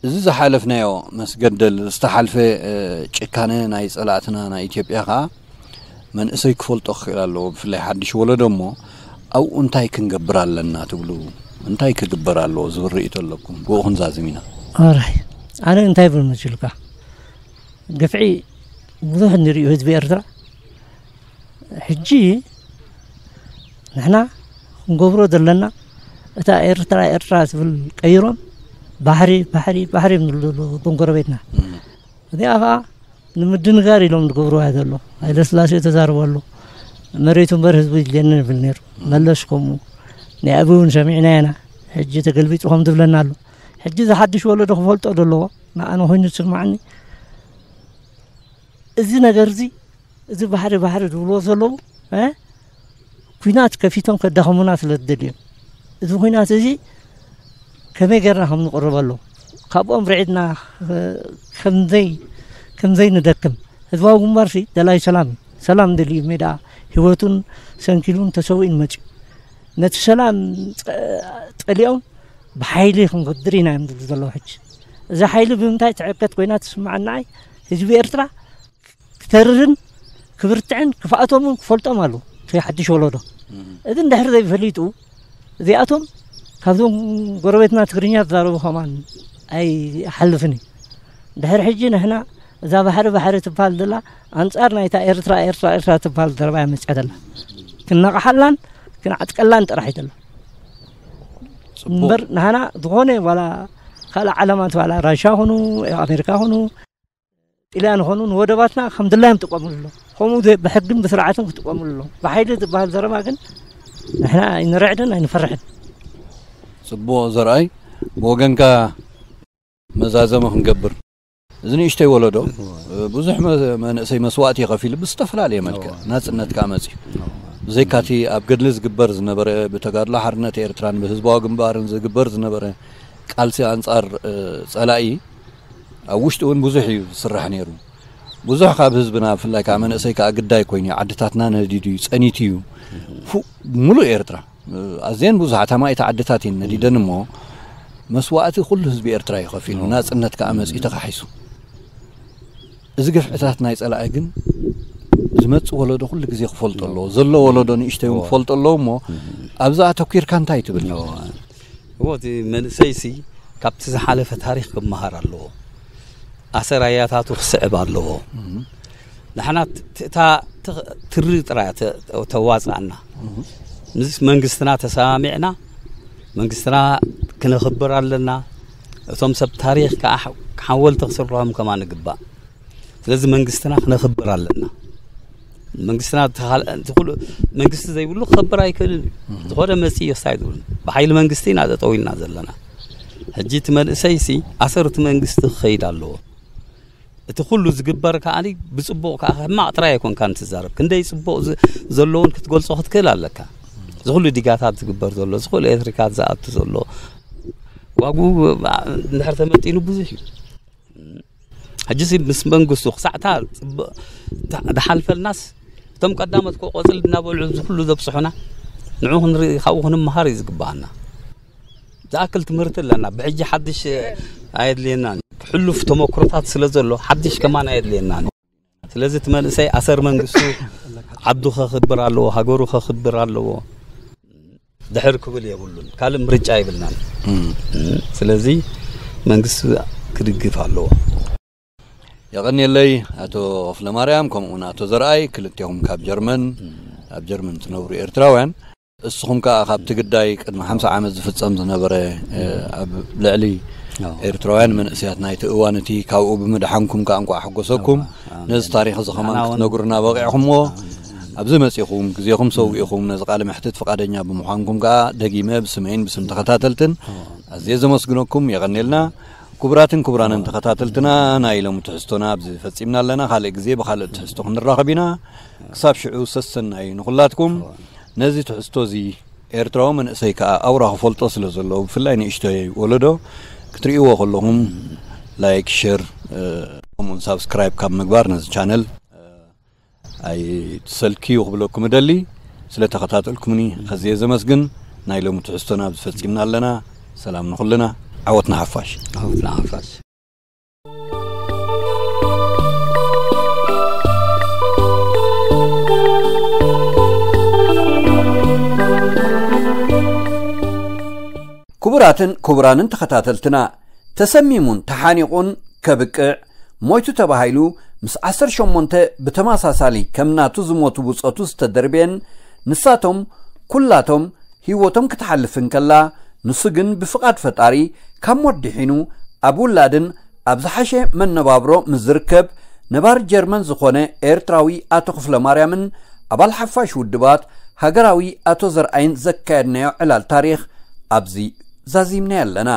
እዚ ዝሓለፍናዮ መስገደል፣ ዝተሓልፈ፣ እ፣ ጭካነ ናይ ጸላእትና ናይ ኢትዮጵያ ከኣ መንእሰይ ክፈልጦ ክኽእል ኣለዎ፣ ብፍላይ ሓድሽ ወለዶ እሞ ኣብኡ እንታይ ክንገብር ኣለና ትብሉ? እንታይ ክግበር ኣለዎ ዝብል ርእይቶ ኣለኩም? ብኡ ክንዛዝም ኢና። ኣራይ፣ ኣነ እንታይ ብል መሲልካ? ግፍዒ ብዙሕ ንርእዩ ህዝቢ ኤርትራ። ሕጂ ንሕና ክንገብሮ ዘለና፣ እታ ኤርትራ ኤርትራ ትብል ቀይሮም፣ ባሕሪ ባሕሪ ባሕሪ እዮም ዝብሉ ዘለዉ እቶም ጎረቤትና። እዚኣ ከዓ ንምድንጋር ኢሎም ዝገብርዋ ዘሎ። ሃይለ ስላሴ ተዛርቦ ኣሎ። መሬቱ እምበር ህዝቡ ይድልየኒ ይብል ነይሩ። መለስ ከምኡ። ናይ ኣቢ እውን ሰሚዕና ኢና። ሕጂ ተገልቢጡ ከም ዝብለና ኣሎ። ሕጂ ዝሓድሽ ወለዶ ክፈልጦ ዘለዎ፣ ንኣነ ኮይኑ ዝስማዓኒ፣ እዚ ነገር እዚ፣ እዚ ባሕሪ ባሕሪ ዝብልዎ ዘለዉ፣ እ? ኲናት ከፊቶም ከዳኸሙና ስለ ዝደልዩ እዮም። እዚ ኲናት እዚ ከመይ ጌርና ከም ንቕርበሉ፣ ካብኦም ርዒድና፣ እ፣ ከምዘይ-፣ ከምዘይንደክም። ህዝባዊ ግንባርሲ ደላይ ሰላም እዩ። ሰላም ደልዩ ሜዳ ህይወቱን ሰንኪሉን ተሰዊኡን መጽዩ። ነቲ ሰላም ጸ-፣ ጸሊኦም ብሓይሊ ክንግድር ኢና እዮም ዝብሉ ዘለዉ ሕጂ። እዛ ሓይሊ ብምንታይ ትዕከት ኮይና ትስምዓና ኣይ? ህዝቢ ኤርትራ ክተርርን ክብርትዕን ክፍኣቶምን ክፈልጦም ኣለዉ። እቲ ሓድሽ ወለዶ። እዚ እንድሕር ዘይፈሊጡ፣ እዚኣቶም ካብዞም ጎረቤትና ትግርኛ ዝዛረቡ ከማን ኣይሓልፍን እዩ። ድሕሪ ሕጂ ንሕና እዛ ባሕሪ ባሕሪ ትበሃል ዘላ ኣንጻር ናይታ ኤርትራ ኤርትራ ኤርትራ ትበሃል ዘረባ እያ መጽያ ዘላ። ክነቕሓላን ክንዓጥቀላን ጥራሕ እዩ ዘሎ። ጽቡቕ። እምበር ንሃና ዝኾነ ዋላ ካልእ ዓለማት ዋላ ራሻ ኹኑ፣ ኣሜሪካ ኹኑ፣ ጥልያን ኹኑ ንወደባትና ከም ድላዮም ጥቀሙሉ ኣሎ። ከምኡ ዘ-፣ ብሕግን ብስርዓትን ክጥቀሙሉ ኣሎ። ብሓይሊ ዝበሃል ዘረባ ግን ንሕና ኣይንርዕድን ኣይንፈርሕን። ጽቡቕ ዘርኣይ፣ ብወገንካ መዛዘሚ ክንገብር፣ እዚ ንእሽተይ ወለዶ እወ። ብዙሕ መ-፣ መንእሰይ መስዋእቲ ከፊሉ ብዝተፈላለየ መልክዕ እወ። ናጽነት ከኣ መጽዩ። እወ። ብዘይካቲ ኣብ ገድሊ ዝግበር ዝነበረ፣ ብተጋድሎ ሓርነት ኤርትራን ብህዝባዊ ግንባርን ዝግበር ዝነበረ ቃልሲ ኣንጻር፣ እ፣ ጸላኢ ኣብ ውሽጢ እውን ብዙሕ እዩ ዝስራሕ ነይሩ። ብዙሕ ካብ ህዝብና፣ ብፍላይ ከኣ መንእሰይ ከኣ ግዳይ ኮይኑ እዩ፣ ዓድታትና ነዲዱ እዩ፣ ጸኒቱ እዩ። ፉ-፣ ሙሉእ ኤርትራ፣ እ፣ ኣዝየን ብዙሓት ኣማኢት ዓድታት እየን ነዲደን እሞ፣ መስዋእቲ ኩሉ ህዝቢ ኤርትራ እዩ ከፊሉ፣ ናጽነት ከኣ መጺኡ ተኻሒሱ። እዚ ግፍዕታት ናይ ጸላኢ ግን ዝመጽእ ወለዶ ኩሉ ግዜ ክፈልጦ ኣለዎ። ዘሎ ወለዶ ንእሽተይ እውን ክፈልጦ ኣለዎ እሞ፣ ኣብዛ ኣተኲርካ እንታይ ትብል? እዎ፣ እቲ መንእሰይሲ ካብቲ ዝሓለፈ ታሪኽ ክመሃር ኣለዎ። ኣሰራያታቱ ክስዕብ ኣለዎ። ንሕና ት-፣ ት-፣ እታ ት-፣ ትሪ ጥራይ ተ-፣ ተዋጽኣና። ምስ መንግስትና ተሰማሚዕና፣ መንግስትና ክነኽብር ኣለና። እቶም ሰብ ታሪኽ ከኣ ሓ-፣ ሓወልቲ ክስርሖም ከማን ይግባእ። ስለዚ መንግስትና ክነኽብር ኣለና። መንግስትና ተኻል-፣ እቲ ኩሉ መንግስቲ ዘይብሉ ክኸብር ኣይክእልን እዩ። ዝኾነ መጽእ እዩ ክሳይ ዝብሉ። ብሓይሊ መንግስቲ ኢና ጠጠው ኢልና ዘለና። ሕጂ እቲ መንእሰይሲ ኣሰር እቲ መንግስቲ ክኸይድ ኣለዎ። እቲ ኩሉ ዝግበር ከኣኒ ብጽቡቕ ከኣ ሕማቕ ጥራይ ኣይኮንካን ትዛረብ። ክንደይ ጽቡቕ ዝ-፣ ዘለዎን ክትገልጾ ክትክእል ኣለካ። እዚ ኩሉ ዲጋታት ዝግበር ዘሎ፣ እዚ ኩሉ ኤሌክትሪካት ዝኣቱ ዘሎ፣ ዋግኡ እንድሕር ተመጢኑ ብዙሕ እዩ። ሕጂሲ ምስ መንግስቱ ክሳዕታ ጽቡቕ ዳ-፣ ድሓልፈልናስ፣ እቶም ቀዳሞት እኮ ቆጽሊ እናበልዑ እዚ ኩሉ ዘብጽሑና፣ ንዑ ክንርኢ፣ ካብኡ ክንመሃር እዩ ዝግብኣና። ዝኣክል ትምህርቲ ኣለና። ብሕጂ ሓድሽ ኣየድልየናን እዩ። ሕሉፍ ተመክሮታት ስለ ዘሎ፣ ሓድሽ ከማን ኣየድልየናን እዩ። ስለዚ እቲ መንእሰይ ኣሰር መንግስቱ ዓዱ ከኽብር ኣለዎ፣ ሃገሩ ከኽብር ኣለዎ። ድሕር ክብል የብሉን። ካልእ ምርጫ የብልናን። እም። እም፣ ስለዚ መንግስቲ ክድግፍ ኣለዎ። የቐንየለይ ኣቶ ክፍለ ማርያም፣ ከምኡ እውን ኣቶ ዘርኣይ፣ ክልቴኹም ካብ ጀርመን፣ ኣብ ጀርመን ትነብሩ ኤርትራውያን። እስኹም ከኣ ካብቲ ግዳይ ቅድሚ ሓምሳ ዓመት ዝፍጸም ዝነበረ፣ እ፣ ኣብ ልዕሊ ኣዎ። ኤርትራውያን መንእሰያት ናይቲ እዋን እቲ፣ ካብኡ ብምድሓንኩም ከኣ እንቋዕ ሓጎሰኩም። ኣዎ፣ ኣዎ። ነዚ ታሪኽ እዚ ከማን ኣና እውን ክትነግሩና በቒዕኹምዎ። ኣዎ። ኣብዚ መጺኹም ግዜኹም ሰዊእኹም ነዚ ቃለ መሕትት ፍቓደኛ ብምዃንኩም ከኣ ደጊመ ብስመይን ብስም ተኸታተልትን ኣዎ። ኣዝየ ዘመስግነኩም። የቐንየልና። ክቡራትን ክቡራንን ተኸታተልትና፣ ናይ ሎሚ ትሕዝቶና ኣብዚ ፈጺምና ኣለና። ካልእ ግዜ ብኻልእ ትሕዝቶ ክንራኸብ ኢና። ክሳብ ሽዑ ሰሰናዩ ንኹላትኩም። ነዚ ትሕዝቶ እዚ ኤርትራዊ መንእሰይ ከኣ ኣውራ ክፈልጦ ስለ ዘለዎ፣ ብፍላይ ንእሽቶይ ወለዶ ክትርእይዎ ከለኹም ላይክ፣ ሸር፣ እ፣ ከምኡውን ሳብስክራይብ ካብ ምግባር ነዚ ቻነል፣ እ፣ ኣይትሰልክዩ ክብለኩም እደሊ። ስለ ተኸታተልኩምኒ ከዝየ ዘመስግን። ናይ ሎሚ ትሕዝቶና ኣብዚ ፈጺምና ኣለና። ሰላም ንኹልና። ዓወት ንሓፋሽ። ዓወት ንሓፋሽ። ክቡራትን ክቡራንን ተኸታተልትና፣ ተሰሚሙን ተሓኒቑን ከብቅዕ፣ ሞይቱ ተባሂሉ፣ ምስ ዓሰርተ ሸሞንተ ብተመሳሳሊ ከም ናቱ ዝሞቱ ብጾቱ ዝተደርብየን፣ ንሳቶም ኩላቶም ህይወቶም ክትሓልፍ እንከላ፣ ንሱ ግን ብፍቓድ ፈጣሪ ካብ ሞት ድሒኑ፣ ኣብ ውላድን ኣብ ዝሓሸ መነባብሮ ምስ ዝርከብ፣ ነባር ጀርመን ዝኾነ ኤርትራዊ ኣቶ ክፍለ ማርያምን ኣባል ሓፋሽ ውድባት ሃገራዊ ኣቶ ዘርኣይን ዘካየድናዮ ዕላል ታሪኽ ኣብዚ ዛዚምናዮ ኣለና።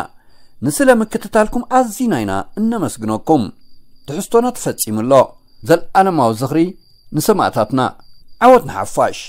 ንስለ ምክትታልኩም ኣዚና ኢና እነመስግነኩም። ትሕዝቶና ተፈጺሙ ኣሎ። ዘልኣለማዊ ዝኽሪ ንሰማእታትና። ዓወት ንሓፋሽ።